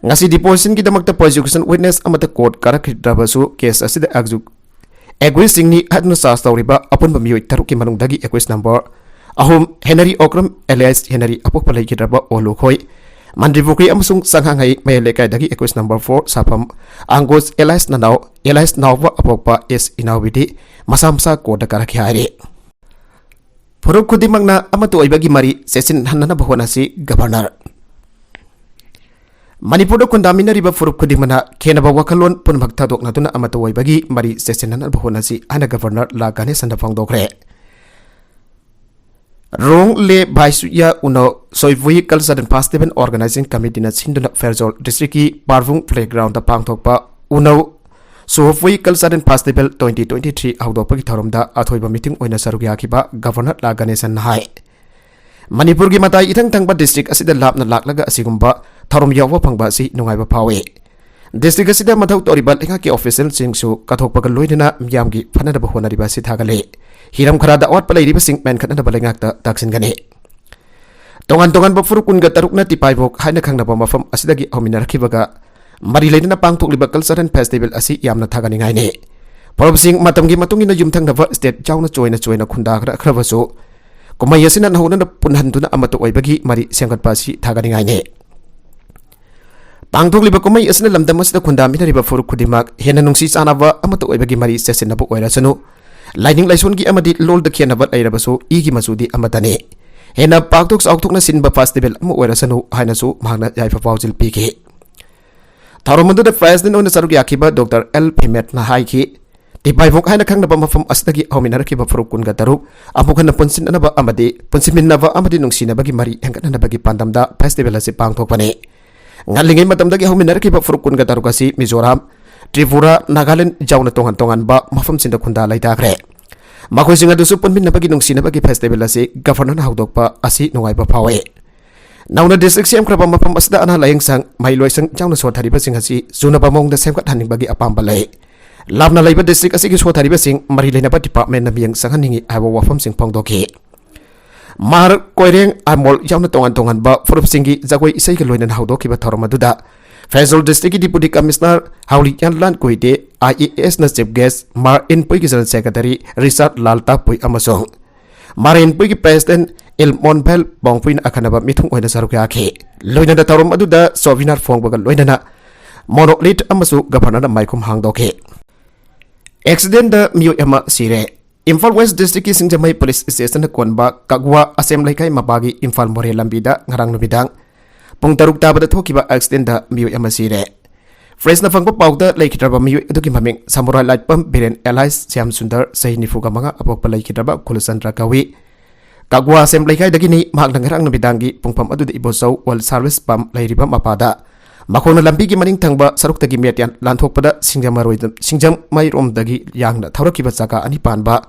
ꯉꯁꯤ ꯗꯤꯄꯣꯖꯤꯁꯟꯒꯤꯗꯃꯛꯇ ꯄ꯭ꯔꯣꯁꯤꯀ꯭ꯌꯨꯁꯟ ꯋꯤꯠꯅꯦꯁ ꯑꯃꯠꯇ ꯀꯣꯔꯠ ꯀꯥꯔꯛꯈꯤꯗ꯭ꯔꯕꯁꯨ, ꯀꯦꯁ ꯑꯁꯤꯗ ꯑꯦꯛꯖꯨ-, ꯑꯦꯀ꯭ꯌꯨꯁꯁꯤꯡꯅꯤ ꯍꯥꯏꯗꯨꯅ ꯆꯥꯔꯖ ꯇꯧꯔꯤꯕ ꯑꯄꯨꯟꯕ ꯃꯤꯑꯣꯏ ꯇꯔꯨꯛꯀꯤ ꯃꯅꯨꯡꯗꯒꯤ ꯑꯦꯀ꯭ꯌꯨꯁ ꯅꯝꯕꯔ ꯑꯍꯨꯝ, ꯍꯦꯅꯔꯤ ꯑꯣꯀ꯭ꯔꯝ alias ꯍꯦꯅꯔꯤ, ꯑꯄꯣꯛꯄ ꯂꯩꯈꯤꯗ꯭ꯔꯕ ꯑꯣꯂꯨꯈꯣꯏ, ꯃꯟꯗ꯭ꯔꯤꯄꯨꯈ꯭ꯔꯤ ꯑꯃꯁꯨꯡ ꯆꯉꯥꯡꯉꯩ ꯃꯌꯥꯏ ꯂꯩꯀꯥꯏꯗꯒꯤ ꯑꯦꯀ꯭ꯌꯨꯁ ꯅꯝꯕꯔ ꯐꯣꯔ, ꯁꯥꯐꯝ ꯑꯪꯒꯨꯁ alias ꯅꯅꯥꯎ, alias ꯅꯥꯎꯕ ꯑꯄꯣꯛꯄ ꯑꯦꯁ ꯏꯅꯥꯎꯕꯤꯗꯤ ꯃꯁꯥ ꯃꯁꯥ ꯀꯣꯔꯠꯇ ꯀꯥꯔꯛꯈꯤ ꯍꯥꯏꯔꯤ꯫ ꯐꯨꯔꯨꯞ ꯈꯨꯗꯤꯡꯃꯛꯅ ꯑꯃꯠꯇ ꯑꯣꯏꯕꯒꯤ ꯃꯔꯤ ꯆꯦꯠꯁꯤꯟꯍꯟꯅꯅꯕ ꯍꯣꯠꯅꯁꯤ, ꯒꯚꯔꯅꯔ꯫ ꯃꯅꯤꯄꯨꯔꯗ ꯈꯨꯟꯗꯥꯃꯤꯟꯅꯔꯤꯕ ꯐꯨꯔꯨꯞ ꯈꯨꯗꯤꯡꯃꯛꯅ ꯈꯦꯟꯅꯕ ꯋꯥꯈꯜꯂꯣꯟ ꯄꯨꯝꯅꯃꯛ ꯊꯥꯗꯣꯛꯅꯗꯨꯅ ꯑꯃꯠꯇ ꯑꯣꯏꯕꯒꯤ ꯃꯔꯤ ꯆꯦꯠꯁꯤꯟꯅꯅꯕ ꯍꯣꯠꯅꯁꯤ ꯍꯥꯏꯅ ꯒꯚꯔꯅꯔ ꯂꯥ ꯒꯅꯦꯁꯟꯅ ꯐꯣꯡꯗꯣꯛꯈ꯭ꯔꯦ꯫ ꯔꯣꯡ ꯂꯦ ꯚꯥꯏꯁꯨꯌꯥ ꯎꯅꯧ ꯁꯣꯏꯕꯨꯏ Cultural Festival Organizing Committeeꯅ ꯁꯤꯟꯗꯨꯅ ꯐꯦꯔꯖꯣꯜ ꯗꯤꯁꯇ꯭ꯔꯤꯛꯀꯤ ꯄꯥꯔꯚꯨꯡ ꯄ꯭ꯂꯦꯒ꯭ꯔꯥꯎꯟꯗ ꯄꯥꯡꯊꯣꯛꯄ ꯎꯅꯧ ꯁꯣꯏꯕꯨꯏ Cultural Festival twenty twenty-three ꯍꯧꯗꯣꯛꯄꯒꯤ ꯊꯧꯔꯝꯗ ꯑꯊꯣꯏꯕ ꯃꯤꯇꯤꯡ ꯑꯣꯏꯅ ꯁꯔꯨꯛ ꯌꯥꯈꯤꯕ ꯒꯚꯔꯅꯔ ꯂꯥ ꯒꯅꯦꯁꯟꯅ ꯍꯥꯏ꯫ ꯃꯅꯤꯄꯨꯔꯒꯤ ꯃꯇꯥꯏ ꯏꯊꯪ ꯊꯪꯕ ꯗꯤꯁꯇ꯭ꯔꯤꯛ ꯑꯁꯤꯗ ꯂꯥꯞꯅ ꯂꯥꯛꯂꯒ ꯑꯁꯤꯒꯨꯝꯕ ꯊꯧꯔꯝ ꯌꯥꯎꯕ ꯐꯪꯕ ꯑꯁꯤ ꯅꯨꯡꯉꯥꯏꯕ ꯐꯥꯎꯏ꯫ ꯗꯤꯁꯇ꯭ꯔꯤꯛ ꯑꯁꯤꯗ ꯃꯊꯧ ꯇꯧꯔꯤꯕ ꯂꯩꯉꯥꯛꯀꯤ ꯑꯣꯐꯤꯁꯤꯌꯦꯜꯁꯤꯡꯁꯨ ꯀꯠꯊꯣꯛꯄꯒ ꯂꯣꯏꯅꯅ ꯃꯤꯌꯥꯝꯒꯤ ꯐꯅꯅꯕ ꯍꯣꯠꯅꯔꯤꯕ ꯑꯁꯤ ꯊꯥꯒꯠꯂꯤ꯫ ꯍꯤꯔꯝ ꯈꯔꯗ ꯑꯋꯥꯠꯄ ꯂꯩꯔꯤꯕꯁꯤꯡ ꯃꯦꯟꯈꯠꯅꯅꯕ ꯂꯩꯉꯥꯛꯇ ꯇꯥꯛꯁꯤꯟꯒꯅꯤ꯫ ꯇꯣꯉꯥꯟ ꯇꯣꯉꯥꯟꯕ ꯐꯨꯔꯨꯞ ꯀꯨꯟꯒ ꯇꯔꯨꯛꯅ ꯇꯤꯄꯥꯏꯕꯣꯛ ꯍꯥꯏꯅ ꯈꯪꯅꯕ ꯃꯐꯝ ꯑꯁꯤꯗꯒꯤ ꯍꯧꯃꯤꯟꯅꯔꯛꯈꯤꯕꯒ ꯃꯔꯤ ꯂꯩꯅꯅ ꯄꯥꯡꯊꯣꯛꯂꯤꯕ ꯀꯜꯆꯔꯦꯜ ꯐꯦꯁꯇꯤꯚꯦꯜ ꯑꯁꯤ ꯌꯥꯝꯅ ꯊꯥꯒꯠꯅꯤꯡꯉꯥꯏꯅꯤ꯫ ꯐꯨꯔꯨꯞꯁꯤꯡ ꯃꯇꯝꯒꯤ ꯃꯇꯨꯡ ꯏꯟꯅ ꯌꯨꯝꯊꯪꯅꯕ ꯁ꯭ꯇꯦꯠ ꯌꯥꯎꯅ ꯆꯣꯏꯅ ꯆꯣꯏꯅ ꯈꯨꯟꯗꯥꯈ꯭ꯔꯕꯁꯨ, ꯀꯨꯝꯍꯩ ꯑꯁꯤꯅ ꯅꯧꯍꯧꯅꯅ ꯄꯨꯟꯍꯟꯗꯨꯅ ꯑꯃꯠꯇ ꯑꯣꯏꯕꯒꯤ ꯃꯔꯤ ꯁꯦꯝꯒꯠꯄ ꯑꯁꯤ ꯊꯥꯒꯠꯅꯤꯡꯉꯥꯏꯅꯤ꯫ ꯄꯥꯡꯊꯣꯛꯂꯤꯕ ꯀꯨꯝꯍꯩ ꯑꯁꯤꯅ ꯂꯝꯗꯝ ꯑꯁꯤꯗ ꯈꯨꯟꯗꯥꯃꯤꯟꯅꯔꯤꯕ ꯐꯨꯔꯨꯞ ꯈꯨꯗꯤꯡꯃꯛ ꯍꯦꯟꯅ ꯅꯨꯡꯁꯤ ꯆꯥꯟꯅꯕ ꯑꯃꯠꯇ ꯑꯣꯏꯕꯒꯤ ꯃꯔꯤ ꯆꯦꯠꯁꯤꯟꯅꯕ ꯑꯣꯏꯔꯁꯅꯨ꯫ ꯂꯥꯏꯅꯤꯡ ꯂꯥꯏꯁꯣꯟꯒꯤ ꯑꯃꯗꯤ ꯂꯣꯜꯗ ꯈꯦꯠꯅꯕ ꯂꯩꯔꯕꯁꯨ ꯏꯒꯤ ꯃꯆꯨꯗꯤ ꯑꯃꯠꯇꯅꯤ꯫ ꯍꯦꯟꯅ ꯄꯥꯛꯊꯣꯛ ꯆꯥꯎꯊꯣꯛꯅ ꯁꯤꯟꯕ ꯐꯦꯁꯇꯤꯚꯦꯜ ꯑꯃ ꯑꯣꯏꯔꯁꯅꯨ ꯍꯥꯏꯅꯁꯨ ꯃꯍꯥꯛꯅ ꯌꯥꯏꯐ ꯄꯥꯎꯖꯦꯜ ꯄꯤꯈꯤ꯫ ꯊꯧꯔꯝ ꯑꯗꯨꯗ ꯄ꯭ꯔꯦꯁꯤꯗꯦꯟꯠ ꯑꯣꯏꯅ ꯁꯔꯨꯛ ꯌꯥꯈꯤꯕ ꯗꯣꯛꯇꯔ ꯑꯦꯜ ꯐꯤꯃꯦꯠꯅ ꯍꯥꯏꯈꯤ, ꯇꯤꯄꯥꯏꯕꯣꯛ ꯍꯥꯏꯅ ꯈꯪꯅꯕ ꯃꯐꯝ ꯑꯁꯤꯗꯒꯤ ꯍꯧꯃꯤꯟꯅꯔꯛꯈꯤꯕ ꯐꯨꯔꯨꯞ ꯀꯨꯟꯒ ꯇꯔꯨꯛ ꯑꯃꯨꯛ ꯍꯟꯅ ꯄꯨꯟꯁꯤꯟꯅꯅꯕ ꯑꯃꯗꯤ ꯄꯨꯟꯁꯤꯟꯃꯤꯟꯅꯕ ꯑꯃꯗꯤ ꯅꯨꯡꯁꯤꯅꯕꯒꯤ ꯃꯔꯤ ꯍꯦꯟꯒꯠꯅꯅꯕꯒꯤ ꯄꯥꯟꯗꯝꯗ ꯐꯦꯁꯇꯤꯚꯦꯜ ꯑꯁꯤ ꯄꯥꯡꯊꯣꯛꯄꯅꯤ꯫ ꯉꯜꯂꯤꯉꯩ ꯃꯇꯝꯗꯒꯤ ꯍꯧꯃꯤꯟꯅꯔꯛꯈꯤꯕ ꯐꯨꯔꯨꯞ ꯀꯨꯟꯒ ꯇꯔꯨꯛ ꯑꯁꯤ ꯃꯤꯖꯣꯔꯥꯝ, ꯇ꯭ꯔꯤꯄꯨꯔꯥ, ꯅꯥꯒꯥꯂꯦꯟ ꯌꯥꯎꯅ ꯇꯣꯉꯥꯟ ꯇꯣꯉꯥꯟꯕ ꯃꯐꯝꯁꯤꯡꯗ ꯈꯨꯟꯗꯥ ꯂꯩꯇꯥꯈ꯭ꯔꯦ꯫ ꯃꯈꯣꯏꯁꯤꯡ ꯑꯗꯨꯁꯨ ꯄꯨꯟꯃꯤꯟꯅꯕꯒꯤ ꯅꯨꯡꯁꯤꯅꯕꯒꯤ ꯐꯦꯁꯇꯤꯚꯦꯜ ꯑꯁꯤ ꯒꯚꯔꯅꯔꯅ ꯍꯧꯗꯣꯛꯄ ꯑꯁꯤ ꯅꯨꯡꯉꯥꯏꯕ ꯐꯥꯎꯏ꯫ ꯅꯧꯅ ꯗꯤꯁꯇ꯭ꯔꯤꯛ ꯁꯦꯝꯈ꯭ꯔꯕ ꯃꯐꯝ ꯑꯁꯤꯗ ꯑꯅꯥ ꯂꯥꯌꯦꯡ ꯁꯪ, ꯃꯍꯩ ꯂꯣꯏꯁꯪ ꯌꯥꯎꯅ ꯁꯣꯊꯔꯤꯕꯁꯤꯡ ꯑꯁꯤ ꯆꯨꯅꯕ ꯃꯑꯣꯡꯗ ꯁꯦꯝꯒꯠꯍꯟꯅꯤꯡꯕꯒꯤ ꯑꯄꯥꯝꯕ ꯂꯩ꯫ ꯂꯥꯞꯅ ꯂꯩꯕ ꯗꯤꯁꯇ꯭ꯔꯤꯛ ꯑꯁꯤꯒꯤ ꯁꯣꯊꯔꯤꯕꯁꯤꯡ ꯃꯔꯤ ꯂꯩꯅꯕ ꯗꯤꯄꯥꯔꯠꯃꯦꯟꯠꯅ ꯃꯤꯠꯌꯦꯡ ꯆꯪꯍꯟꯅꯤꯡꯏ ꯍꯥꯏꯕ ꯋꯥꯐꯝꯁꯤꯡ ꯐꯣꯡꯗꯣꯛꯈꯤ꯫ ꯃꯍꯥꯔ, ꯀꯣꯏꯔꯦꯡ, ꯑꯥꯏꯃꯣꯜ ꯌꯥꯎꯅ ꯇꯣꯉꯥꯟ ꯇꯣꯉꯥꯟꯕ ꯐꯨꯔꯨꯞꯁꯤꯡꯒꯤ ꯖꯒꯣꯏ ꯏꯁꯩꯒ ꯂꯣꯏꯅꯅ ꯍꯧꯗꯣꯛꯈꯤꯕ ꯊꯧꯔꯝ ꯑꯗꯨꯗ ꯐꯦꯁꯣꯜ ꯗꯤꯁꯇ꯭ꯔꯤꯛꯀꯤ deputy commissioner Haulianlal Guite, I A ꯑꯦꯁꯅ ꯆꯤꯐ ꯒꯦꯁ, ꯃꯥꯔ ꯏꯟꯄꯨꯏꯒꯤ ꯖꯦꯅꯔꯦꯜ ꯁꯦꯀ꯭ꯔꯦꯇꯔꯤ ꯔꯤꯆꯥꯔꯗ ꯂꯥꯜ ꯇꯥꯄꯨꯏ ꯑꯃꯁꯨꯡ ꯃꯥꯔ ꯏꯟꯄꯨꯏꯒꯤ ꯄ꯭ꯔꯦꯁꯤꯗꯦꯟꯠ ꯏꯜꯃꯣꯟꯚꯦꯜ ꯕꯣꯡꯐꯨꯏꯅ ꯑꯈꯟꯅꯕ ꯃꯤꯊꯨꯡ ꯑꯣꯏꯅ ꯁꯔꯨꯛ ꯌꯥꯈꯤ꯫ ꯂꯣꯏꯅꯅ ꯊꯧꯔꯝ ꯑꯗꯨꯗ ꯁꯣꯚꯤꯅꯥꯔ ꯐꯣꯡꯕꯒ ꯂꯣꯏꯅꯅ ꯃꯣꯅꯣꯂꯤꯊ ꯑꯃꯁꯨ ꯒꯚꯔꯅꯔꯅ ꯃꯥꯏꯈꯨꯝ ꯍꯥꯡꯗꯣꯛꯈꯤ꯫ ꯑꯦꯛꯁꯤꯗꯦꯟꯠꯇ ꯃꯤꯑꯣꯏ ꯑꯃ ꯁꯤꯔꯦ꯫ ꯏꯝꯐꯥꯜ ꯋꯦꯁ ꯗꯤꯁꯇ꯭ꯔꯤꯛꯀꯤ ꯁꯤꯡꯖꯃꯩ ꯄꯨꯂꯤꯁ ꯁ꯭ꯇꯦꯁꯟꯅ ꯀꯣꯟꯕ ꯀꯛꯋꯥ ꯑꯁꯦꯝ ꯂꯩꯀꯥꯏ ꯃꯄꯥꯒꯤ ꯏꯝꯐꯥꯜ ꯃꯣꯔꯦ ꯂꯝꯕꯤꯗ ꯉꯔꯥꯡ ꯅꯨꯃꯤꯗꯥꯡ ꯄꯨꯡ ꯇꯔꯨꯛ ꯇꯥꯕꯗ ꯊꯣꯛꯈꯤꯕ ꯑꯦꯛꯁꯤꯗꯦꯟꯠꯇ ꯃꯤꯑꯣꯏ ꯑꯃ ꯁꯤꯔꯦ꯫ ꯄ꯭ꯔꯦꯁꯅ ꯐꯪꯕ ꯄꯥꯎꯗ ꯂꯩꯈꯤꯗ꯭ꯔꯕ ꯃꯤꯑꯣꯏ ꯑꯗꯨꯒꯤ ꯃꯃꯤꯡ ꯁꯃꯨꯔꯥꯏ ꯂꯥꯏꯄꯝ ꯕꯤꯔꯦꯟ ꯑꯦꯂꯥꯏꯁ ꯁ꯭ꯌꯥꯝ ꯁꯨꯟꯗꯔ, ꯆꯍꯤ ꯅꯤꯐꯨꯒ ꯃꯉꯥ, ꯑꯄꯣꯛꯄ ꯂꯩꯈꯤꯗ꯭ꯔꯕ ꯀꯨꯂꯆꯟꯗ꯭ꯔ ꯀꯧꯏ꯫ ꯀꯛꯋꯥ ꯑꯁꯦꯝ ꯂꯩꯀꯥꯏꯗꯒꯤꯅꯤ꯫ ꯃꯍꯥꯛꯅ ꯉꯔꯥꯡ ꯅꯨꯃꯤꯗꯥꯡꯒꯤ ꯄꯨꯡꯐꯝ ꯑꯗꯨꯗ ꯏꯕꯣꯆꯧ ꯑꯣꯏꯜ ꯁꯥꯔꯚꯤꯁ ꯄꯝ ꯂꯩꯔꯤꯕ ꯃꯄꯥꯗ ꯃꯈꯣꯡꯅ ꯂꯝꯕꯤꯒꯤ ꯃꯅꯤꯡ ꯊꯪꯕ ꯁꯔꯨꯛꯇꯒꯤ ꯃꯦꯠ ꯂꯥꯟꯊꯣꯛꯄꯗ ꯁꯤꯡꯖꯃꯩꯔꯣꯏꯗ-, ꯁꯤꯡꯖꯃꯩꯔꯣꯝꯗꯒꯤ ꯌꯥꯡꯅ ꯊꯧꯔꯛꯈꯤꯕ ꯆꯀꯥ ꯑꯅꯤ ꯄꯥꯟꯕ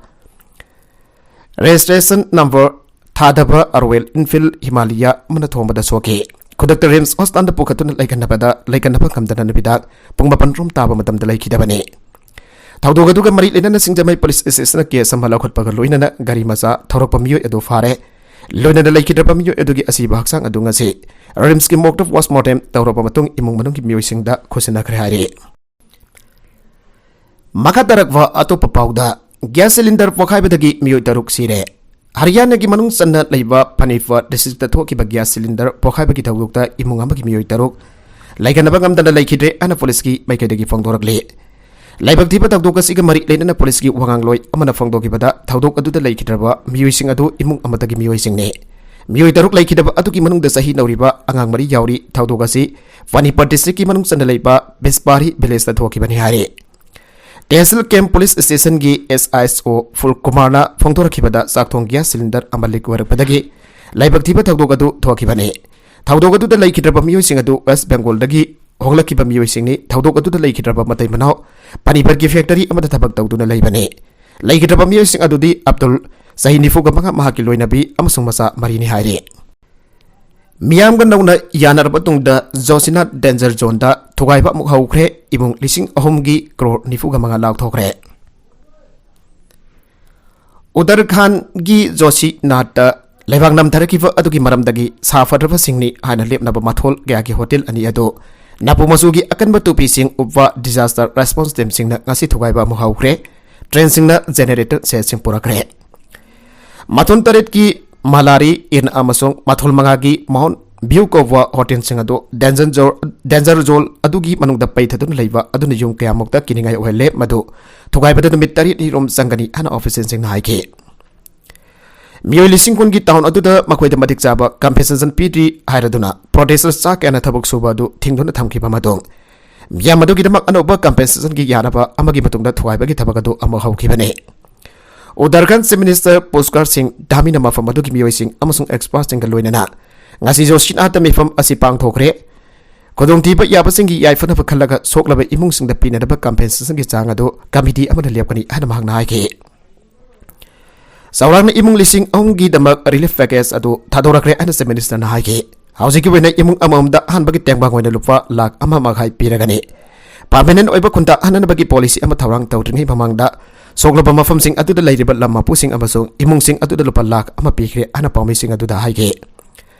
ꯔꯦꯖꯤꯁꯇ꯭ꯔꯦꯁꯟ ꯅꯝꯕꯔ ꯊꯥꯗꯕ ꯔꯣꯌꯦꯜ ꯏꯟꯐꯤꯜꯗ ꯍꯤꯃꯥꯂꯤꯌꯥ ꯑꯃꯅ ꯊꯣꯝꯕꯗ ꯁꯣꯛꯈꯤ꯫ ꯈꯨꯗꯛꯇ ꯔꯤꯝꯁ ꯍꯣꯁꯄꯤꯇꯥꯜꯗ ꯄꯨꯈꯠꯇꯨꯅ ꯂꯩꯈꯠꯅꯕꯗ ꯂꯩꯈꯠꯅꯕ ꯉꯝꯗꯅ ꯅꯨꯃꯤꯗꯥꯡ ꯄꯨꯡ ꯃꯥꯄꯟ ꯔꯣꯝ ꯇꯥꯕ ꯃꯇꯝꯗ ꯂꯩꯈꯤꯗꯕꯅꯤ꯫ ꯊꯧꯗꯣꯛ ꯑꯗꯨꯒ ꯃꯔꯤ ꯂꯩꯅꯅ ꯁꯤꯡꯖꯃꯩ ꯄꯨꯂꯤꯁ ꯁ꯭ꯇꯦꯁꯟꯅ ꯀꯦꯁ ꯑꯃ ꯂꯧꯈꯠꯄꯒ ꯂꯣꯏꯅꯅ ꯒꯥꯔꯤ ꯃꯆꯥ ꯊꯧꯔꯛꯄ ꯃꯤꯑꯣꯏ ꯑꯗꯨ ꯐꯥꯔꯦ꯫ ꯂꯣꯏꯅꯅ ꯂꯩꯈꯤꯗ꯭ꯔꯕ ꯃꯤꯑꯣꯏ ꯑꯗꯨꯒꯤ ꯑꯁꯤꯕ ꯍꯛꯆꯥꯡ ꯑꯗꯨ ꯉꯁꯤ ꯔꯤꯝꯁꯀꯤ ꯃꯣꯔꯒꯇ ꯄꯣꯁꯃꯣꯔꯇꯦꯝ ꯇꯧꯔꯕ ꯃꯇꯨꯡ ꯏꯃꯨꯡ ꯃꯅꯨꯡꯒꯤ ꯃꯤꯑꯣꯏꯁꯤꯡꯗ ꯈꯨꯠꯁꯤꯟꯅꯈ꯭ꯔꯦ ꯍꯥꯏꯔꯤ꯫ ꯃꯈꯥ ꯇꯥꯔꯛꯄ ꯑꯇꯣꯞꯄ ꯄꯥꯎꯗ, ꯒ꯭ꯌꯥꯁ ꯁꯤꯂꯤꯟꯗꯔ ꯄꯣꯈꯥꯏꯕꯗꯒꯤ ꯃꯤꯑꯣꯏ ꯇꯔꯨꯛ ꯁꯤꯔꯦ꯫ ꯍꯔꯤꯌꯥꯅꯥꯒꯤ ꯃꯅꯨꯡ ꯆꯟꯅ ꯂꯩꯕ ꯐꯅꯤꯄꯠ ꯗꯤꯁꯇ꯭ꯔꯤꯛꯇ ꯊꯣꯛꯈꯤꯕ ꯒ꯭ꯌꯥꯁ ꯁꯤꯂꯤꯟꯗꯔ ꯄꯣꯈꯥꯏꯕꯒꯤ ꯊꯧꯗꯣꯛꯇ ꯏꯃꯨꯡ ꯑꯃꯒꯤ ꯃꯤꯑꯣꯏ ꯇꯔꯨꯛ ꯂꯩꯈꯠꯅꯕ ꯉꯝꯗꯅ ꯂꯩꯈꯤꯗ꯭ꯔꯦ ꯍꯥꯏꯅ ꯄꯨꯂꯤꯁꯀꯤ ꯃꯥꯏꯀꯩꯗꯒꯤ ꯐꯣꯡꯗꯣꯔꯛꯂꯤ꯫ ꯂꯥꯏꯕꯛ ꯊꯤꯕ ꯊꯧꯗꯣꯛ ꯑꯁꯤꯒ ꯃꯔꯤ ꯂꯩꯅꯅ ꯄꯨꯂꯤꯁꯀꯤ ꯋꯥꯉꯥꯡꯂꯣꯏ ꯑꯃꯅ ꯐꯣꯡꯗꯣꯛꯈꯤꯕꯗ, ꯊꯧꯗꯣꯛ ꯑꯗꯨꯗ ꯂꯩꯈꯤꯗ꯭ꯔꯕ ꯃꯤꯑꯣꯏꯁꯤꯡ ꯑꯗꯨ ꯏꯃꯨꯡ ꯑꯃꯠꯇꯒꯤ ꯃꯤꯑꯣꯏꯁꯤꯡꯅꯤ꯫ ꯃꯤꯑꯣꯏ ꯇꯔꯨꯛ ꯂꯩꯈꯤꯗꯕ ꯑꯗꯨꯒꯤ ꯃꯅꯨꯡꯗ ꯆꯍꯤ ꯅꯧꯔꯤꯕ ꯑꯉꯥꯡ ꯃꯔꯤ ꯌꯥꯎꯔꯤ꯫ ꯊꯧꯗꯣꯛ ꯑꯁꯤ ꯄꯥꯅꯤꯄꯠ ꯗꯤꯁꯇ꯭ꯔꯤꯛꯀꯤ ꯃꯅꯨꯡ ꯆꯟꯅ ꯂꯩꯕ ꯕꯤꯁꯄꯥꯔꯤ ꯚꯤꯂꯦꯖꯇ ꯊꯣꯛꯈꯤꯕꯅꯤ ꯍꯥꯏꯔꯤ꯫ ꯇꯦꯍꯁꯤꯜ ꯀꯦꯝꯞ ꯄꯨꯂꯤꯁ ꯁ꯭ꯇꯦꯁꯟꯒꯤ ꯑꯦꯁ ꯑꯥꯏ ꯑꯦꯁ ꯑꯣ ꯐꯨꯜ ꯀꯨꯃꯥꯔꯅ ꯐꯣꯡꯗꯣꯔꯛꯈꯤꯕꯗ, ꯆꯥꯛꯊꯣꯡ ꯒ꯭ꯌꯥꯁ ꯁꯤꯂꯤꯟꯗꯔ ꯑꯃ ꯂꯤꯛ ꯑꯣꯏꯔꯛꯄꯗꯒꯤ ꯂꯥꯏꯕꯛ ꯊꯤꯕ ꯊꯧꯗꯣꯛ ꯑꯗꯨ ꯊꯣꯛꯈꯤꯕꯅꯤ꯫ ꯊꯧꯗꯣꯛ ꯑꯗꯨꯗ ꯂꯩꯈꯤꯗ꯭ꯔꯕ ꯃꯤꯑꯣꯏꯁꯤꯡ ꯑꯗꯨ ꯋꯦꯁ ꯕꯦꯡꯒꯣꯜꯗꯒꯤ ꯍꯣꯡꯂꯛꯈꯤꯕ ꯃꯤꯑꯣꯏꯁꯤꯡꯅꯤ꯫ ꯊꯧꯗꯣꯛ ꯑꯗꯨꯗ ꯂꯩꯈꯤꯗ꯭ꯔꯕ ꯃꯇꯩ ꯃꯅꯥꯎ ꯄꯥꯅꯤꯄꯠꯀꯤ ꯐꯦꯛꯇꯔꯤ ꯑꯃꯗ ꯊꯕꯛ ꯇꯧꯗꯨꯅ ꯂꯩꯕꯅꯤ꯫ ꯂꯩꯈꯤꯗ꯭ꯔꯕ ꯃꯤꯑꯣꯏꯁꯤꯡ ꯑꯗꯨꯗꯤ ꯑꯕꯗꯨꯜ, ꯆꯍꯤ ꯅꯤꯐꯨꯒ ꯃꯉꯥ, ꯃꯍꯥꯛꯀꯤ ꯂꯣꯏꯅꯕꯤ ꯑꯃꯁꯨꯡ ꯃꯆꯥ ꯃꯔꯤꯅꯤ ꯍꯥꯏꯔꯤ꯫ ꯃꯤꯌꯥꯝꯒ ꯅꯧꯅ ꯌꯥꯅꯔꯕ ꯇꯨꯡꯗ ꯖꯣꯁꯤꯅꯥ ꯗꯦꯟꯖꯔ ꯖꯣꯟꯗ ꯊꯨꯒꯥꯏꯕ ꯑꯃꯨꯛ ꯍꯧꯈ꯭ꯔꯦ꯫ ꯏꯃꯨꯡ ꯂꯤꯁꯤꯡ ꯑꯍꯨꯝꯒꯤ ꯀ꯭ꯔꯣꯔ ꯅꯤꯐꯨꯒ ꯃꯉꯥ ꯂꯥꯎꯊꯣꯛꯈ꯭ꯔꯦ꯫ ꯎꯠꯇꯔꯈꯥꯟꯒꯤ ꯖꯣꯁꯤꯅꯥꯊꯇ ꯂꯩꯕꯥꯛ ꯅꯝꯊꯔꯛꯈꯤꯕ ꯑꯗꯨꯒꯤ ꯃꯔꯝꯗꯒꯤ ꯁꯥꯐꯗ꯭ꯔꯕꯁꯤꯡꯅꯤ ꯍꯥꯏꯅ ꯂꯦꯞꯅꯕ ꯃꯊꯣꯜ ꯀꯌꯥꯒꯤ ꯍꯣꯇꯦꯜ ꯑꯅꯤ ꯑꯗꯨ ꯅꯥꯄꯨ ꯃꯆꯨꯒꯤ ꯑꯀꯟꯕ ꯇꯨꯄꯤꯁꯤꯡ ꯎꯞꯄ disaster response teamꯁꯤꯡꯅ ꯉꯁꯤ ꯊꯨꯒꯥꯏꯕ ꯑꯃꯨꯛ ꯍꯧꯈ꯭ꯔꯦ꯫ Trainꯁꯤꯡꯅ generator setꯁꯤꯡ ꯄꯨꯔꯛꯈ꯭ꯔꯦ꯫ ꯃꯊꯣꯟ ꯇꯔꯦꯠꯀꯤ ꯃꯂꯥꯔꯤ ꯏꯟ ꯑꯃꯁꯨꯡ ꯃꯊꯣꯜ ꯃꯉꯥꯒꯤ ꯃꯥꯎꯟ ꯚ꯭ꯌꯨ ꯀꯧꯕ ꯍꯣꯇꯦꯜꯁꯤꯡ ꯑꯗꯨ ꯗꯦꯟꯖꯔ ꯖꯣ-, ꯗꯦꯟꯖꯔ ꯖꯣꯟ ꯑꯗꯨꯒꯤ ꯃꯅꯨꯡꯗ ꯄꯩꯊꯗꯨꯅ ꯂꯩꯕ ꯑꯗꯨꯅ ꯌꯨꯝ ꯀꯌꯥꯃꯨꯛꯇ ꯀꯤꯅꯤꯡꯉꯥꯏ ꯑꯣꯏꯍꯜꯂꯦ, ꯃꯗꯨ ꯊꯨꯒꯥꯏꯕꯗ ꯅꯨꯃꯤꯠ ꯇꯔꯦꯠꯅꯤ ꯔꯣꯝ ꯆꯪꯒꯅꯤ ꯍꯥꯏꯅ officialꯁꯤꯡꯅ ꯍꯥꯏꯈꯤ꯫ ꯃꯤꯑꯣꯏ ꯂꯤꯁꯤꯡ ꯀꯨꯟꯒꯤ town ꯑꯗꯨꯗ ꯃꯈꯣꯏꯗ ꯃꯇꯤꯛ ꯆꯥꯕ compensation ꯄꯤꯗ꯭ꯔꯤ ꯍꯥꯏꯔꯗꯨꯅ protesters ꯆꯥ ꯀꯌꯥꯅ ꯊꯕꯛ ꯁꯨꯕ ꯑꯗꯨ ꯊꯤꯡꯗꯨꯅ ꯊꯝꯈꯤꯕ ꯃꯇꯨꯡ, ꯃꯤꯌꯥꯝ ꯑꯗꯨꯒꯤꯗꯃꯛ ꯑꯅꯧꯕ compensationꯒꯤ ꯌꯥꯅꯕ ꯑꯃꯒꯤ ꯃꯇꯨꯡꯗ ꯊꯨꯒꯥꯏꯕꯒꯤ ꯊꯕꯛ ꯑꯗꯨ ꯑꯃꯨꯛ ꯍꯧꯈꯤꯕꯅꯤ꯫ ꯎꯠꯇꯔꯈꯟꯗ Chief Minister ꯄꯨꯁꯀꯔ ꯁꯤꯡ ꯙꯥꯃꯤꯅ ꯃꯐꯝ ꯑꯗꯨꯒꯤ ꯃꯤꯑꯣꯏꯁꯤꯡ ꯑꯃꯁꯨꯡ expertꯁꯤꯡꯒ ꯂꯣꯏꯅꯅ ꯉꯁꯤ ꯖꯣꯁꯤꯅꯥꯊꯇ ꯃꯤꯐꯝ ꯑꯁꯤ ꯄꯥꯡꯊꯣꯛꯈ꯭ꯔꯦ꯫ ꯈꯨꯗꯣꯡꯊꯤꯕ ꯌꯥꯕꯁꯤꯡꯒꯤ ꯌꯥꯏꯐꯅꯕ ꯈꯜꯂꯒ ꯁꯣꯛꯂꯕ ꯏꯃꯨꯡꯁꯤꯡꯗ ꯄꯤꯅꯅꯕ compensationꯒꯤ ꯆꯥꯡ ꯑꯗꯨ committee ꯑꯃꯅ ꯂꯦꯞꯀꯅꯤ ꯍꯥꯏꯅ ꯃꯍꯥꯛꯅ ꯍꯥꯏꯈꯤ꯫ ꯆꯥꯎꯔꯥꯛꯅ ꯏꯃꯨꯡ ꯂꯤꯁꯤꯡ ꯑꯍꯨꯝꯒꯤꯗꯃꯛ relief package ꯑꯗꯨ ꯊꯥꯗꯣꯔꯛꯈ꯭ꯔꯦ ꯍꯥꯏꯅ Chief Ministerꯅ ꯍꯥꯏꯈꯤ꯫ ꯍꯧꯖꯤꯛꯀꯤ ꯑꯣꯏꯅ ꯏꯃꯨꯡ ꯑꯃꯃꯝꯗ ꯑꯍꯥꯟꯕꯒꯤ ꯇꯦꯡꯕꯥꯡ ꯑꯣꯏꯅ ꯂꯨꯄꯥ ꯂꯥꯈ ꯑꯃ ꯃꯈꯥꯏ ꯄꯤꯔꯒꯅꯤ꯫ Permanent ꯑꯣꯏꯕ ꯈꯨꯟꯗꯥ ꯍꯟꯅꯅꯕꯒꯤ policy ꯑꯃ ꯊꯧꯔꯥꯡ ꯇꯧꯗ꯭ꯔꯤꯉꯩ ꯃꯃꯥꯡꯗ ꯁꯣꯛꯂꯕ ꯃꯐꯝꯁꯤꯡ ꯑꯗꯨꯗ ꯂꯩꯔꯤꯕ ꯂꯝ ꯃꯄꯨꯁꯤꯡ ꯑꯃꯁꯨꯡ ꯏꯃꯨꯡꯁꯤꯡ ꯑꯗꯨꯗ ꯂꯨꯄꯥ ꯂꯥꯈ ꯑꯃ ꯄꯤꯈ꯭ꯔꯦ ꯍꯥꯏꯅ ꯄꯥꯎꯃꯤꯁꯤꯡ ꯑꯗꯨꯗ ꯍꯥꯏꯈꯤ꯫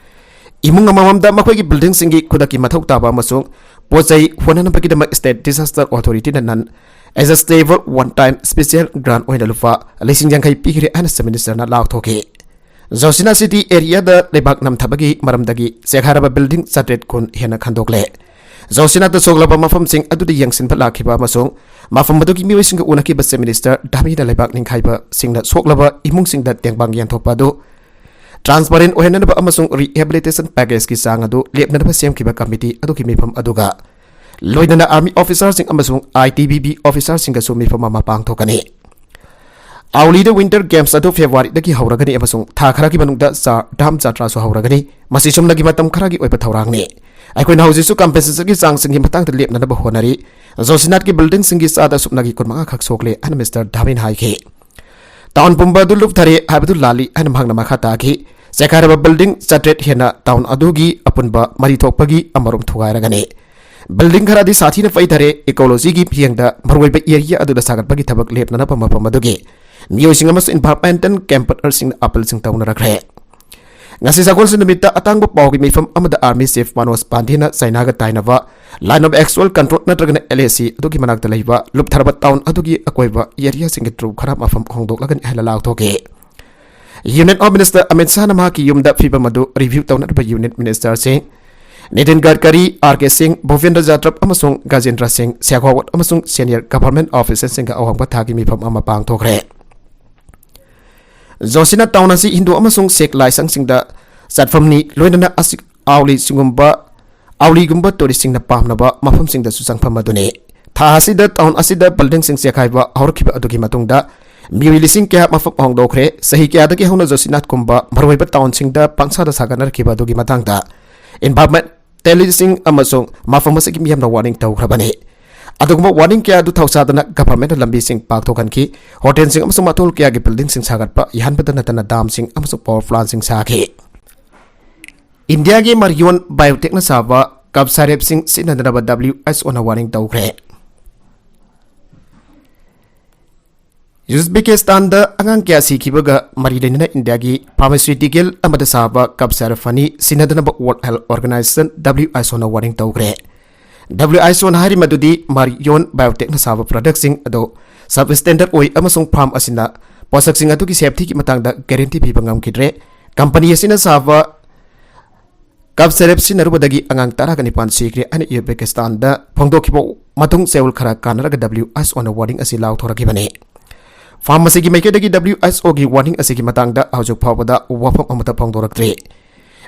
ꯏꯃꯨꯡ ꯑꯃꯃꯝꯗ ꯃꯈꯣꯏꯒꯤ buildingꯁꯤꯡꯒꯤ ꯈꯨꯗꯛꯀꯤ ꯃꯊꯧ ꯇꯥꯕ ꯑꯃꯁꯨꯡ ꯄꯣꯠ ꯆꯩ ꯍꯣꯟꯅꯅꯕꯒꯤꯗꯃꯛ State Disaster Authorityꯅ non adjustable one time special grant ꯑꯣꯏꯅ ꯂꯨꯄꯥ ꯂꯤꯁꯤꯡ ꯌꯥꯡꯈꯩ ꯄꯤꯈ꯭ꯔꯦ ꯍꯥꯏꯅ Chief Ministerꯅ ꯂꯥꯎꯊꯣꯛꯈꯤ꯫ ꯖꯣꯁꯤꯅꯥ City areaꯗ ꯂꯩꯕꯥꯛ ꯅꯝꯊꯕꯒꯤ ꯃꯔꯝꯗꯒꯤ ꯆꯦꯛꯈꯥꯏꯔꯕ building ꯆꯥꯇ꯭ꯔꯦꯠ ꯀꯨꯟ ꯍꯦꯟꯅ ꯈꯟꯗꯣꯛꯂꯦ꯫ ꯖꯣꯁꯤꯅꯥꯗ ꯁꯣꯛꯂꯕ ꯃꯐꯝꯁꯤꯡ ꯑꯗꯨꯗ ꯌꯦꯡꯁꯤꯟꯕ ꯂꯥꯛꯈꯤꯕ ꯑꯃꯁꯨꯡ ꯃꯐꯝ ꯑꯗꯨꯒꯤ ꯃꯤꯑꯣꯏꯁꯤꯡꯒ ꯎꯅꯈꯤꯕ Chief Minister ꯙꯥꯃꯤꯅ ꯂꯩꯕꯥꯛ ꯅꯤꯡꯈꯥꯏꯕꯁꯤꯡꯅ ꯁꯣꯛꯂꯕ ꯏꯃꯨꯡꯁꯤꯡꯗ ꯇꯦꯡꯕꯥꯡ ꯌꯦꯟꯊꯣꯛꯄ ꯑꯗꯨ transparent ꯑꯣꯏꯍꯟꯅꯕ ꯑꯃꯁꯨꯡ rehabilitation packageꯀꯤ ꯆꯥꯡ ꯑꯗꯨ ꯂꯦꯞꯅꯅꯕ ꯁꯦꯝꯈꯤꯕ committee ꯑꯗꯨꯒꯤ ꯃꯤꯐꯝ ꯑꯗꯨꯒ ꯂꯣꯏꯅꯅ army officerꯁꯤꯡ ꯑꯃꯁꯨꯡ ITBP officerꯁꯤꯡꯒꯁꯨ ꯃꯤꯐꯝ ꯑꯃ ꯄꯥꯡꯊꯣꯛꯀꯅꯤ꯫ ꯑꯥꯎꯂꯤꯗ Winter Games ꯑꯗꯨ Februaryꯗꯒꯤ ꯍꯧꯔꯒꯅꯤ ꯑꯃꯁꯨꯡ ꯊꯥ ꯈꯔꯒꯤ ꯃꯅꯨꯡꯗ ꯆꯥꯔ ꯙꯥꯝ ꯖꯥꯇ꯭ꯔꯥꯁꯨ ꯍꯧꯔꯒꯅꯤ꯫ ꯃꯁꯤ ꯆꯨꯝꯅꯒꯤ ꯃꯇꯝ ꯈꯔꯒꯤ ꯑꯣꯏꯕ ꯊꯧꯔꯥꯡꯅꯤ꯫ ꯑꯩꯈꯣꯏꯅ ꯍꯧꯖꯤꯛꯁꯨ compensationꯒꯤ ꯆꯥꯡꯁꯤꯡꯒꯤ ꯃꯇꯥꯡꯗ ꯂꯦꯞꯅꯅꯕ ꯍꯣꯠꯅꯔꯤ꯫ ꯖꯣꯁꯤꯅꯥꯠꯀꯤ buildingꯁꯤꯡꯒꯤ ꯆꯥꯗ ꯁꯨꯞꯅꯒꯤ ꯀꯨꯟꯃꯉꯥ ꯈꯛ ꯁꯣꯛꯂꯦ ꯍꯥꯏꯅ Mister ꯙꯥꯃꯤꯟ ꯍꯥꯏꯈꯤ꯫ Town ꯄꯨꯝꯕ ꯑꯗꯨ ꯂꯨꯞꯊꯔꯦ ꯍꯥꯏꯕꯗꯨ ꯂꯥꯜꯂꯤ ꯍꯥꯏꯅ ꯃꯍꯥꯛꯅ ꯃꯈꯥ ꯇꯥꯈꯤ꯫ ꯆꯦꯛꯈꯥꯏꯔꯕ building ꯆꯥꯇ꯭ꯔꯦꯠ ꯍꯦꯟꯅ town ꯑꯗꯨꯒꯤ ꯑꯄꯨꯟꯕ ꯃꯔꯤ ꯊꯣꯛꯄꯒꯤ ꯑꯃꯔꯣꯝ ꯊꯨꯒꯥꯏꯔꯒꯅꯤ꯫ Building ꯈꯔꯗꯤ ꯁꯥꯊꯤꯅ ꯄꯩꯊꯔꯦ, ecologyꯒꯤ ꯃꯤꯠꯌꯦꯡꯗ ꯃꯔꯨꯑꯣꯏꯕ area ꯑꯗꯨꯗ ꯁꯥꯒꯠꯄꯒꯤ ꯊꯕꯛ ꯂꯦꯞꯅꯅꯕ ꯃꯐꯝ ꯑꯗꯨꯒꯤ ꯃꯤꯑꯣꯏꯁꯤꯡ ꯑꯃꯁꯨꯡ environmental campaignꯔꯁꯤꯡꯅ appealꯁꯤꯡ ꯇꯧꯅꯔꯛꯈ꯭ꯔꯦ꯫ ꯉꯁꯤ ꯁꯒꯣꯜꯁꯦꯟ ꯅꯨꯃꯤꯠꯇ ꯑꯇꯥꯡꯕ ꯄꯥꯎꯒꯤ ꯃꯤꯐꯝ ꯑꯃꯗ Army Chief Manoj ꯄꯥꯟꯗꯦꯅ ꯆꯥꯏꯅꯥꯒ ꯇꯥꯏꯅꯕ Line of Actual Control ꯅꯠꯇ꯭ꯔꯒꯅ LAC ꯑꯗꯨꯒꯤ ꯃꯅꯥꯛꯇ ꯂꯩꯕ ꯂꯨꯞꯊꯔꯕ town ꯑꯗꯨꯒꯤ ꯑꯀꯣꯏꯕ areaꯁꯤꯡꯒꯤ ꯇ꯭ꯔꯨꯞ ꯈꯔ ꯃꯐꯝ ꯍꯣꯡꯗꯣꯛꯂꯒꯅꯤ ꯍꯥꯏꯅ ꯂꯥꯎꯊꯣꯛꯈꯤ꯫ Union Home Minister ꯑꯃꯤꯠ ꯁꯥꯍꯅ ꯃꯍꯥꯛꯀꯤ ꯌꯨꯝꯗ ꯐꯤꯕꯝ ꯑꯗꯨ review ꯇꯧꯅꯅꯕ Union Ministerꯁꯤꯡ ꯅꯤꯇꯤꯟ ꯒꯗꯀꯔꯤ, R K ꯁꯤꯡ, ꯚꯨꯄꯦꯟꯗ꯭ꯔ ꯌꯥꯗꯕ ꯑꯃꯁꯨꯡ ꯒꯖꯦꯟꯗ꯭ꯔ ꯁꯤꯡ ꯁꯦꯈꯥꯋꯠ ꯑꯃꯁꯨꯡ senior government officerꯁꯤꯡꯒ ꯑꯋꯥꯡꯕ ꯊꯥꯛꯀꯤ ꯃꯤꯐꯝ ꯑꯃ ꯄꯥꯡꯊꯣꯛꯈ꯭ꯔꯦ꯫ ꯖꯣꯁꯤꯅꯥ town ꯑꯁꯤ ꯍꯤꯟꯗꯨ ꯑꯃꯁꯨꯡ ꯁꯤꯈ ꯂꯥꯏꯁꯪꯁꯤꯡꯗ ꯆꯠꯐꯝꯅꯤ, ꯂꯣꯏꯅꯅ ꯑꯁꯤ ꯑꯥꯎꯂꯤ ꯆꯤꯡꯒꯨꯝꯕ, ꯑꯥꯎꯂꯤꯒꯨꯝꯕ touristꯁꯤꯡꯅ ꯄꯥꯝꯅꯕ ꯃꯐꯝꯁꯤꯡꯗꯁꯨ ꯆꯪꯐꯝ ꯑꯗꯨꯅꯤ꯫ ꯊꯥ ꯑꯁꯤꯗ town ꯑꯁꯤꯗ buildingꯁꯤꯡ ꯆꯦꯛꯈꯥꯏꯕ ꯍꯧꯔꯛꯈꯤꯕ ꯑꯗꯨꯒꯤ ꯃꯇꯨꯡꯗ ꯃꯤꯑꯣꯏ ꯂꯤꯁꯤꯡ ꯀꯌꯥ ꯃꯐꯝ ꯍꯣꯡꯗꯣꯛꯈ꯭ꯔꯦ꯫ ꯆꯍꯤ ꯀꯌꯥꯗꯒꯤ ꯍꯧꯅ ꯖꯣꯁꯤꯅꯥꯠꯀꯨꯝꯕ ꯃꯔꯨꯑꯣꯏꯕ townꯁꯤꯡꯗ ꯄꯪꯁꯥꯗ ꯁꯥꯒꯠꯅꯔꯛꯈꯤꯕ ꯑꯗꯨꯒꯤ ꯃꯇꯥꯡꯗ environmentalistꯁꯤꯡ ꯑꯃꯁꯨꯡ ꯃꯐꯝ ꯑꯁꯤꯒꯤ ꯃꯤꯌꯥꯝꯅ warning ꯇꯧꯈ꯭ꯔꯕꯅꯤ꯫ ꯑꯗꯨꯒꯨꯝꯕ warning ꯀꯌꯥ ꯑꯗꯨ ꯊꯧꯁꯥꯗꯅ governmentꯅ ꯂꯝꯕꯤꯁꯤꯡ ꯄꯥꯛꯊꯣꯛꯍꯟꯈꯤ, hotelꯁꯤꯡ ꯑꯃꯁꯨꯡ ꯃꯊꯣꯜ ꯀꯌꯥꯒꯤ buildingꯁꯤꯡ ꯁꯥꯒꯠꯄ ꯌꯥꯍꯟꯕꯇ ꯅꯠꯇꯅ damꯁꯤꯡ ꯑꯃꯁꯨꯡ power plantꯁꯤꯡ ꯁꯥꯈꯤ꯫ ꯏꯟꯗꯤꯌꯥꯒꯤ ꯃꯔꯤꯌꯣꯟ ꯕꯥꯏꯑꯣꯇꯦꯛꯅ ꯁꯥꯕ ꯀꯞ ꯁꯥꯏꯔꯦꯞꯁꯤꯡ ꯁꯤꯖꯤꯟꯅꯗꯅꯕ ꯗꯕ꯭ꯂꯤꯌꯨ ꯑꯩꯆ ꯑꯣꯅ ꯋꯥꯔꯅꯤꯡ ꯇꯧꯈ꯭ꯔꯦ꯫ ꯎꯖꯕꯦꯀꯤꯁꯇꯥꯟꯗ ꯑꯉꯥꯡ ꯀꯌꯥ ꯁꯤꯈꯤꯕꯒ ꯃꯔꯤ ꯂꯩꯅꯅ ꯏꯟꯗꯤꯌꯥꯒꯤ ꯐꯥꯔꯃꯥꯁꯤꯌꯨꯇꯤꯀꯦꯜ ꯑꯃꯗ ꯁꯥꯕ ꯀꯞ ꯁꯥꯏꯔꯦꯞ ꯑꯅꯤ ꯁꯤꯖꯤꯟꯅꯗꯅꯕ ꯋꯥꯔꯜꯗ ꯍꯦꯜꯊ ꯑꯣꯔꯒꯅꯥꯏꯖꯦꯁꯟ, ꯗꯕ꯭ꯂꯤꯌꯨ ꯑꯩꯆ ꯑꯣꯅ ꯋꯥꯔꯅꯤꯡ ꯇꯧꯈ꯭ꯔꯦ꯫ ꯗꯕ꯭ꯂꯤꯌꯨ ꯑꯩꯆ ꯑꯣꯅ ꯍꯥꯏꯔꯤ ꯃꯗꯨꯗꯤ ꯃꯔꯤꯌꯣꯟ ꯕꯥꯏꯑꯣꯇꯦꯛꯅ ꯁꯥꯕ ꯄ꯭ꯔꯗꯛꯁꯤꯡ ꯑꯗꯨ ꯁꯕ ꯁ꯭ꯇꯦꯟꯗꯔꯗ ꯑꯣꯏ ꯑꯃꯁꯨꯡ ꯐꯥꯔꯝ ꯑꯁꯤꯅ ꯄꯣꯠꯁꯛꯁꯤꯡ ꯑꯗꯨꯒꯤ ꯁꯦꯐꯇꯤꯒꯤ ꯃꯇꯥꯡꯗ ꯒꯦꯔꯦꯟꯇꯤ ꯄꯤꯕ ꯉꯝꯈꯤꯗ꯭ꯔꯦ꯫ ꯀꯝꯄꯅꯤ ꯑꯁꯤꯅ ꯁꯥꯕ ꯀꯞ ꯁꯦꯔꯦꯞ ꯁꯤꯖꯤꯟꯅꯔꯨꯕꯗꯒꯤ ꯑꯉꯥꯡ ꯇꯔꯥꯒ ꯅꯤꯄꯥꯟ ꯁꯤꯈ꯭ꯔꯦ ꯍꯥꯏꯅ ꯎꯖꯕꯦꯀꯤꯁꯇꯥꯟꯗ ꯐꯣꯡꯗꯣꯛꯈꯤꯕ ꯃꯇꯨꯡ ꯆꯌꯣꯜ ꯈꯔ ꯀꯥꯟꯅꯔꯒ ꯗꯕ꯭ꯂꯤꯌꯨ ꯑꯩꯆ ꯑꯣꯅ ꯋꯥꯔꯅꯤꯡ ꯑꯁꯤ ꯂꯥꯎꯊꯣꯔꯛꯈꯤꯕꯅꯤ꯫ ꯐꯥꯔꯝ ꯑꯁꯤꯒꯤ ꯃꯥꯏꯀꯩꯗꯒꯤ ꯗꯕ꯭ꯂꯤꯌꯨ ꯑꯩꯆ ꯑꯣꯒꯤ ꯋꯥꯔꯅꯤꯡ ꯑꯁꯤꯒꯤ ꯃꯇꯥꯡꯗ ꯍꯧꯖꯤꯛ ꯐꯥꯎꯕꯗ ꯋꯥꯐꯝ ꯑꯃꯠꯇ ꯐꯣꯡꯗꯣꯔꯛꯇ꯭ꯔꯤ꯫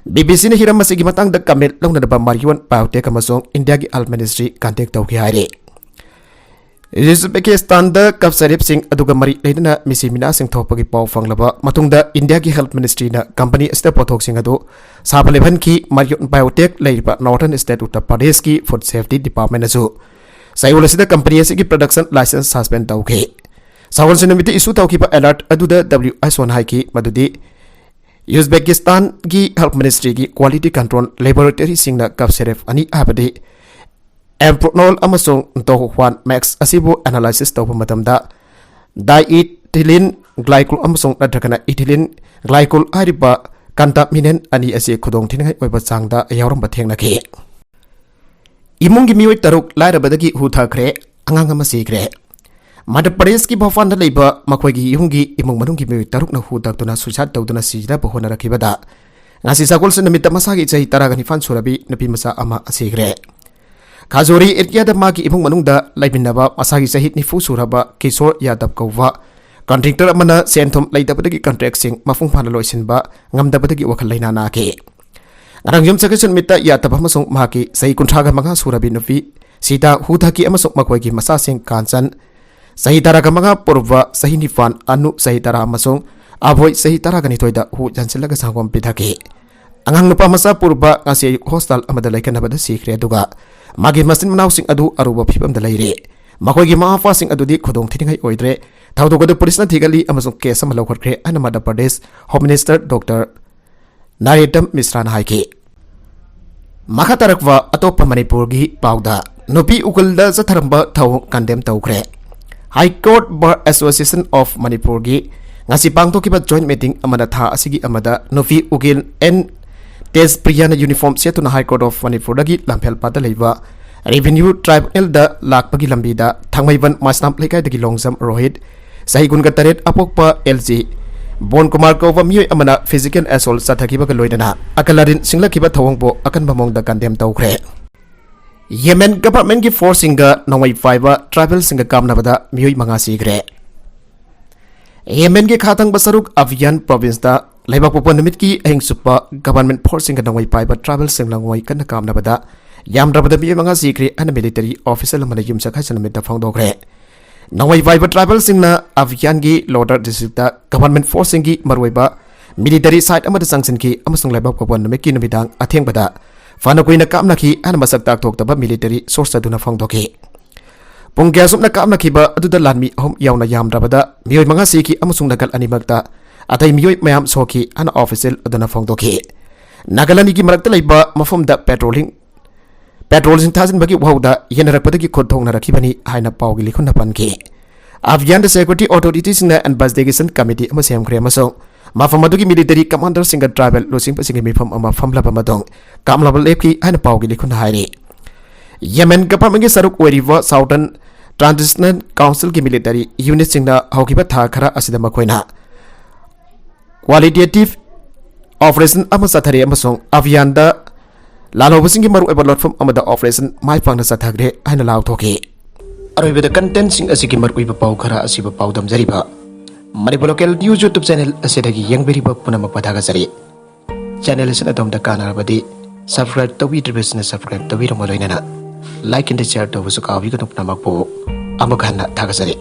ꯕꯤ ꯕꯤ ꯁꯤꯅ ꯍꯤꯔꯝ ꯑꯁꯤꯒꯤ ꯃꯇꯥꯡꯗ ꯀꯃꯦꯟ ꯂꯧꯅꯅꯕ ꯃꯔꯤꯌꯣꯟ ꯕꯥꯏꯑꯣꯇꯦꯛ ꯑꯃꯁꯨꯡ ꯏꯟꯗꯤꯌꯥꯒꯤ ꯍꯦꯜꯊ ꯃꯤꯅꯤꯁꯇ꯭ꯔꯤ ꯀꯟꯇꯦꯛ ꯇꯧꯈꯤ ꯍꯥꯏꯔꯤ꯫ ꯎꯖꯕꯦꯀꯤꯁꯇꯥꯟꯗ ꯀꯞ ꯁꯥꯏꯔꯦꯞꯁꯤꯡ ꯑꯗꯨꯒ ꯃꯔꯤ ꯂꯩꯅꯅ ꯃꯤꯁꯤ ꯃꯤꯅꯥꯁꯤꯡ ꯊꯣꯛꯄꯒꯤ ꯄꯥꯎ ꯐꯪꯂꯕ ꯃꯇꯨꯡꯗ ꯏꯟꯗꯤꯌꯥꯒꯤ ꯍꯦꯜꯊ ꯃꯤꯅꯤꯁꯇ꯭ꯔꯤꯅ ꯀꯝꯄꯅꯤ ꯑꯁꯤꯗ ꯄꯣꯠꯊꯣꯛꯁꯤꯡ ꯑꯗꯨ ꯁꯥꯕ ꯂꯦꯞꯍꯟꯈꯤ꯫ ꯃꯔꯤꯌꯣꯟ ꯕꯥꯏꯑꯣꯇꯦꯛ ꯂꯩꯔꯤꯕ ꯅꯣꯔꯊꯔꯟ ꯁ꯭ꯇꯦꯠ ꯎꯠꯇꯔ ꯄ꯭ꯔꯗꯦꯁꯀꯤ ꯐꯨꯗ ꯁꯦꯐꯇꯤ ꯗꯤꯄꯥꯔꯠꯃꯦꯟꯅꯁꯨ ꯆꯌꯣꯜ ꯑꯁꯤꯗ ꯀꯝꯄꯅꯤ ꯑꯁꯤꯒꯤ ꯄ꯭ꯔꯗꯛꯁꯟ ꯂꯥꯏꯁꯦꯟꯁ ꯁꯁꯄꯦꯟ ꯇꯧꯈꯤ꯫ ꯁꯒꯣꯜꯁꯦꯟ ꯅꯨꯃꯤꯠꯇ ꯏꯁꯨ ꯇꯧꯈꯤꯕ ꯑꯦꯂꯔꯠ ꯑꯗꯨꯗ ꯗꯕ꯭ꯂꯤꯌꯨ ꯑꯩꯆ ꯑꯣꯅ ꯍꯥꯏꯈꯤ ꯃꯗꯨꯗꯤ ꯎꯖꯕꯦꯀꯤꯁꯇꯥꯟꯒꯤ ꯍꯦꯜꯊ ꯃꯤꯅꯤꯁꯇ꯭ꯔꯤꯒꯤ ꯀ꯭ꯋꯥꯂꯤꯇꯤ ꯀꯟꯇ꯭ꯔꯣꯜ ꯂꯦꯕꯣꯔꯦꯇꯔꯤꯁꯤꯡꯅ ꯀꯞ ꯁꯦꯔꯦꯞ ꯑꯅꯤ ꯍꯥꯏꯕꯗꯤ ꯑꯦꯝꯄ꯭ꯔꯣꯅꯣꯜ ꯑꯃꯁꯨꯡ ꯗꯣꯍ꯭ꯋꯥꯟ ꯃꯦꯛꯁ ꯑꯁꯤꯕꯨ ꯑꯦꯅꯥꯂꯥꯏꯁꯤꯁ ꯇꯧꯕ ꯃꯇꯝꯗ ꯗꯥꯏꯏꯊꯤꯂꯤꯟ ꯒ꯭ꯂꯥꯏꯀꯣꯜ ꯑꯃꯁꯨꯡ ꯅꯠꯇ꯭ꯔꯒꯅ ꯏꯊꯤꯂꯤꯟ ꯒ꯭ꯂꯥꯏꯀꯣꯜ ꯍꯥꯏꯔꯤꯕ ꯀꯟꯇꯥꯃꯤꯅꯦꯟ ꯑꯅꯤ ꯑꯁꯤ ꯈꯨꯗꯣꯡꯊꯤꯅꯤꯡꯉꯥꯏ ꯑꯣꯏꯕ ꯆꯥꯡꯗ ꯌꯥꯎꯔꯝꯕ ꯊꯦꯡꯅꯈꯤ꯫ ꯏꯃꯨꯡꯒꯤ ꯃꯤꯑꯣꯏ ꯇꯔꯨꯛ ꯂꯥꯏꯔꯕꯗꯒꯤ ꯍꯨ ꯊꯛꯈ꯭ꯔꯦ, ꯑꯉꯥꯡ ꯑꯃ ꯁꯤꯈ꯭ꯔꯦ꯫ ꯃꯙ꯭ꯌ ꯄ꯭ꯔꯗꯦꯁꯀꯤ ꯚꯣꯄꯥꯜꯗ ꯂꯩꯕ ꯃꯈꯣꯏꯒꯤ ꯌꯨꯝꯒꯤ ꯏꯃꯨꯡ ꯃꯅꯨꯡꯒꯤ ꯃꯤꯑꯣꯏ ꯇꯔꯨꯛꯅ ꯍꯨ ꯊꯛꯇꯨꯅ ꯁꯨꯏꯁꯥꯏꯗ ꯇꯧꯗꯨꯅ ꯁꯤꯅꯕ ꯍꯣꯠꯅꯔꯛꯈꯤꯕꯗ ꯉꯁꯤ ꯁꯒꯣꯜꯁꯦꯟ ꯅꯨꯃꯤꯠꯇ ꯃꯁꯥꯒꯤ ꯆꯍꯤ ꯇꯔꯥꯒ ꯅꯤꯄꯥꯟ ꯁꯨꯔꯕꯤ ꯅꯨꯄꯤ ꯃꯆꯥ ꯑꯃ ꯁꯤꯈ꯭ꯔꯦ꯫ ꯈꯥꯖꯣꯔꯤ ꯑꯦꯔꯤꯌꯥꯗ ꯃꯥꯒꯤ ꯏꯃꯨꯡ ꯃꯅꯨꯡꯗ ꯂꯩꯃꯤꯟꯅꯕ ꯃꯁꯥꯒꯤ ꯆꯍꯤ ꯅꯤꯐꯨ ꯁꯨꯔꯕ ꯀꯤꯁꯣꯔ ꯌꯥꯗꯕ ꯀꯧꯕ ꯀꯟꯇ꯭ꯔꯦꯛꯇꯔ ꯑꯃꯅ ꯁꯦꯟ ꯊꯨꯝ ꯂꯩꯇꯕꯗꯒꯤ ꯀꯟꯇ꯭ꯔꯦꯛꯁꯤꯡ ꯃꯄꯨꯡ ꯐꯥꯅ ꯂꯣꯏꯁꯤꯟꯕ ꯉꯝꯗꯕꯗꯒꯤ ꯋꯥꯈꯜ ꯂꯩꯅꯥ ꯅꯥꯈꯤ꯫ ꯉꯔꯥꯡ ꯌꯨꯝꯁꯀꯩꯁ ꯅꯨꯃꯤꯠꯇ ꯌꯥꯗꯕ ꯑꯃꯁꯨꯡ ꯃꯍꯥꯛꯀꯤ ꯆꯍꯤ ꯀꯨꯟꯊ꯭ꯔꯥꯒ ꯃꯉꯥ ꯁꯨꯔꯕꯤ ꯅꯨꯄꯤ ꯁꯤꯇꯥ ꯍꯨ ꯊꯛꯈꯤ ꯑꯃꯁꯨꯡ ꯃꯈꯣꯏꯒꯤ ꯃꯆꯥꯁꯤꯡ ꯀꯥꯟꯆꯟ, ꯆꯍꯤ ꯇꯔꯥꯒ ꯃꯉꯥ, ꯄꯨꯔꯕ, ꯆꯍꯤ ꯅꯤꯄꯥꯟ, ꯑꯅꯨ, ꯆꯍꯤ ꯇꯔꯥ, ꯑꯃꯁꯨꯡ ꯑꯚꯣꯏ, ꯆꯍꯤ ꯇꯔꯥꯒ ꯅꯤꯊꯣꯏꯗ ꯍꯨ ꯌꯥꯟꯁꯤꯜꯂꯒ ꯁꯪꯒꯣꯝ ꯄꯤꯊꯛꯈꯤ꯫ ꯑꯉꯥꯡ ꯅꯨꯄꯥ ꯃꯆꯥ ꯄꯨꯔꯕ ꯉꯁꯤ ꯑꯌꯨꯛ ꯍꯣꯁꯄꯤꯇꯥꯜ ꯑꯃꯗ ꯂꯥꯏꯀꯠꯅꯕꯗ ꯁꯤꯈ꯭ꯔꯦ, ꯑꯗꯨꯒ ꯃꯥꯒꯤ ꯃꯆꯤꯟ ꯃꯅꯥꯎꯁꯤꯡ ꯑꯗꯨ ꯑꯔꯨꯕ ꯐꯤꯕꯝꯗ ꯂꯩꯔꯤ꯫ ꯃꯈꯣꯏꯒꯤ ꯃꯃꯥ ꯃꯄꯥꯁꯤꯡ ꯑꯗꯨꯗꯤ ꯈꯨꯗꯣꯡ ꯊꯤꯅꯤꯡꯉꯥꯏ ꯑꯣꯏꯗ꯭ꯔꯦ꯫ ꯊꯧꯗꯣꯛ ꯑꯗꯨ ꯄꯨꯂꯤꯁꯅ ꯊꯤꯒꯠꯂꯤ ꯑꯃꯁꯨꯡ ꯀꯦꯁ ꯑꯃ ꯂꯧꯈꯠꯈ꯭ꯔꯦ ꯍꯥꯏꯅ Madhya Pradesh home minister doctor ꯅꯥꯔꯦꯇꯝ ꯃꯤꯁ꯭ꯔꯥꯅ ꯍꯥꯏꯈꯤ꯫ ꯃꯈꯥ ꯇꯥꯔꯛꯄ ꯑꯇꯣꯞꯄ ꯃꯅꯤꯄꯨꯔꯒꯤ ꯄꯥꯎꯗ, ꯅꯨꯄꯤ ꯎꯀꯤꯜꯗ ꯆꯠꯊꯔꯝꯕ ꯊꯧꯑꯣꯡ ꯀꯟꯗꯦꯝ ꯇꯧꯈ꯭ꯔꯦ꯫ High Court Bar Association of ꯃꯅꯤꯄꯨꯔꯒꯤ ꯉꯁꯤ ꯄꯥꯡꯊꯣꯛꯈꯤꯕ joint meeting ꯑꯃꯅ ꯊꯥ ꯑꯁꯤꯒꯤ ꯑꯃꯗ ꯅꯨꯄꯤ ꯎꯀꯤꯜ ꯑꯦꯟ ꯇꯦꯖꯄ꯭ꯔꯤꯌꯥꯅ uniform ꯁꯦꯠꯇꯨꯅ High Court of ꯃꯅꯤꯄꯨꯔꯗꯒꯤ ꯂꯝꯐꯦꯜꯄꯥꯠꯇ ꯂꯩꯕ Revenue Tribunalꯗ ꯂꯥꯛꯄꯒꯤ ꯂꯝꯕꯤꯗ ꯊꯥꯡꯃꯩꯕꯟ ꯃꯥꯁꯅꯥꯝ ꯂꯩꯀꯥꯏꯗꯒꯤ ꯂꯣꯡꯖꯝ ꯔꯣꯍꯤꯠ, ꯆꯍꯤ ꯀꯨꯟꯒ ꯇꯔꯦꯠ, ꯑꯄꯣꯛꯄ ꯑꯦꯜ ꯖꯤ ꯕꯣꯟ ꯀꯨꯃꯥꯔ ꯀꯧꯕ ꯃꯤꯑꯣꯏ ꯑꯃꯅ physical assault ꯆꯠꯊꯈꯤꯕꯒ ꯂꯣꯏꯅꯅ ꯑꯀꯜ ꯑꯔꯤꯟ ꯁꯤꯡꯂꯛꯈꯤꯕ ꯊꯧꯑꯣꯡꯕꯨ ꯑꯀꯟꯕ ꯃꯑꯣꯡꯗ ꯀꯟꯗꯦꯝ ꯇꯧꯈ꯭ꯔꯦ꯫ ꯌꯦꯃꯦꯟ governmentꯀꯤ forceꯁꯤꯡꯒ ꯅꯣꯡꯃꯩ ꯄꯥꯏꯕ tribalꯁꯤꯡꯒ ꯀꯥꯞꯅꯕꯗ ꯃꯤꯑꯣꯏ ꯃꯉꯥ ꯁꯤꯈ꯭ꯔꯦ꯫ ꯌꯦꯃꯦꯟꯒꯤ ꯈꯥ ꯊꯪꯕ ꯁꯔꯨꯛ ꯑꯚꯤꯌꯥꯟ provinceꯇ ꯂꯩꯕꯥꯛꯄꯣꯛꯄ ꯅꯨꯃꯤꯠꯀꯤ ꯑꯍꯤꯡ ꯆꯨꯞꯄ government forceꯁꯤꯡꯒ ꯅꯣꯡꯃꯩ ꯄꯥꯏꯕ tribalꯁꯤꯡꯅ ꯅꯣꯡꯃꯩ ꯀꯟꯅ ꯀꯥꯞꯅꯕꯗ ꯌꯥꯝꯗ꯭ꯔꯕꯗ ꯃꯤꯑꯣꯏ ꯃꯉꯥ ꯁꯤꯈ꯭ꯔꯦ ꯍꯥꯏꯅ military official ꯑꯃꯅ ꯌꯨꯝꯁꯀꯩꯁ ꯅꯨꯃꯤꯠꯇ ꯐꯣꯡꯗꯣꯛꯈ꯭ꯔꯦ꯫ ꯅꯣꯡꯃꯩ ꯄꯥꯏꯕ tribalꯁꯤꯡꯅ ꯑꯚꯤꯌꯥꯟꯒꯤ ꯂꯣꯗꯔ districtꯇ government forceꯁꯤꯡꯒꯤ ꯃꯔꯨꯑꯣꯏꯕ military site ꯑꯃꯗ ꯆꯪꯁꯤꯟꯈꯤ ꯑꯃꯁꯨꯡ ꯂꯩꯕꯥꯛꯄꯣꯛꯄ ꯅꯨꯃꯤꯠꯀꯤ ꯅꯨꯃꯤꯗꯥꯡ ꯑꯊꯦꯡꯕꯗ ꯐꯅ ꯀꯨꯏꯅ ꯀꯥꯞꯅꯈꯤ ꯍꯥꯏꯅ ꯃꯁꯛ ꯇꯥꯛꯊꯣꯛꯇꯕ military source ꯑꯗꯨꯅ ꯐꯣꯡꯗꯣꯛꯈꯤ꯫ ꯄꯨꯡ ꯀꯌꯥ ꯆꯨꯞꯅ ꯀꯥꯞꯅꯈꯤꯕ ꯑꯗꯨꯗ ꯂꯥꯟꯃꯤ ꯑꯍꯨꯝ ꯌꯥꯎꯅ ꯌꯥꯝꯗ꯭ꯔꯕꯗ ꯃꯤꯑꯣꯏ ꯃꯉꯥ ꯁꯤꯈꯤ ꯑꯃꯁꯨꯡ ꯅꯥꯀꯜ ꯑꯅꯤꯃꯛꯇ ꯑꯇꯩ ꯃꯤꯑꯣꯏ ꯃꯌꯥꯝ ꯁꯣꯛꯈꯤ ꯍꯥꯏꯅ official ꯑꯗꯨꯅ ꯐꯣꯡꯗꯣꯛꯈꯤ꯫ ꯅꯥꯀꯜ ꯑꯅꯤꯒꯤ ꯃꯔꯛꯇ ꯂꯩꯕ ꯃꯐꯝꯗ patrolling, patrolꯁꯤꯡ ꯊꯥꯖꯤꯟꯕꯒꯤ ꯋꯥꯍꯧꯗ ꯌꯦꯟꯅꯔꯛꯄꯗꯒꯤ ꯈꯨꯠ ꯊꯣꯛꯅꯔꯛꯈꯤꯕꯅꯤ ꯍꯥꯏꯅ ꯄꯥꯎꯒꯤ ꯂꯤꯈꯨꯟꯅ ꯄꯟꯈꯤ꯫ ꯑꯚꯤꯌꯥꯟꯗ security authorityꯁꯤꯡꯅ investigation committee ꯑꯃ ꯁꯦꯝꯈ꯭ꯔꯦ ꯑꯃꯁꯨꯡ ꯃꯐꯝ ꯑꯗꯨꯒꯤ military commanderꯁꯤꯡꯒ tribal ꯂꯨꯆꯤꯡꯕꯁꯤꯡꯒꯤ ꯃꯤꯐꯝ ꯑꯃ ꯐꯝꯂꯕ ꯃꯇꯨꯡ ꯀꯥꯞꯅꯕ ꯂꯦꯞꯈꯤ ꯍꯥꯏꯅ ꯄꯥꯎꯒꯤ ꯂꯤꯈꯨꯟꯅ ꯍꯥꯏꯔꯤ꯫ ꯌꯦꯃꯦꯟ governmentꯀꯤ ꯁꯔꯨꯛ ꯑꯣꯏꯔꯤꯕ Southern Transitional Councilꯒꯤ military unitꯁꯤꯡꯅ ꯍꯧꯈꯤꯕ ꯊꯥ ꯈꯔ ꯑꯁꯤꯗ ꯃꯈꯣꯏꯅ qualitative operation ꯑꯃ ꯆꯠꯊꯔꯤ ꯑꯃꯁꯨꯡ ꯑꯚꯤꯌꯥꯟꯗ ꯂꯥꯜꯍꯧꯕꯁꯤꯡꯒꯤ ꯃꯔꯨꯑꯣꯏꯕ ꯂꯣꯠꯐꯝ ꯑꯃꯗ operation ꯃꯥꯏ ꯄꯥꯛꯅ ꯆꯠꯊꯈ꯭ꯔꯦ ꯍꯥꯏꯅ ꯂꯥꯎꯊꯣꯛꯈꯤ꯫ ꯑꯔꯣꯏꯕꯗ contentꯁꯤꯡ ꯑꯁꯤꯒꯤ ꯃꯔꯨꯑꯣꯏꯕ ꯄꯥꯎ ꯈꯔ ꯑꯁꯤꯕꯨ ꯄꯥꯎꯗꯝꯖꯔꯤꯕ Manipur Local News YouTube channel ꯑꯁꯤꯗꯒꯤ ꯌꯦꯡꯕꯤꯔꯤꯕ ꯄꯨꯝꯅꯃꯛꯄꯨ ꯊꯥꯒꯠꯆꯔꯤ꯫ Channel ꯑꯁꯤꯅ ꯑꯗꯣꯝꯗ ꯀꯥꯟꯅꯔꯕꯗꯤ subscribe ꯇꯧꯕꯤꯗ꯭ꯔꯤꯕꯁꯤꯡꯅ subscribe ꯇꯧꯕꯤꯔꯝꯃ ꯂꯣꯏꯅꯅ like and share ꯇꯧꯕꯁꯨ ꯀꯥꯎꯕꯤꯒꯅꯨ꯫ ꯄꯨꯝꯅꯃꯛꯄꯨ ꯑꯃꯨꯛ ꯍꯟꯅ ꯊꯥꯒꯠꯆꯔꯤ꯫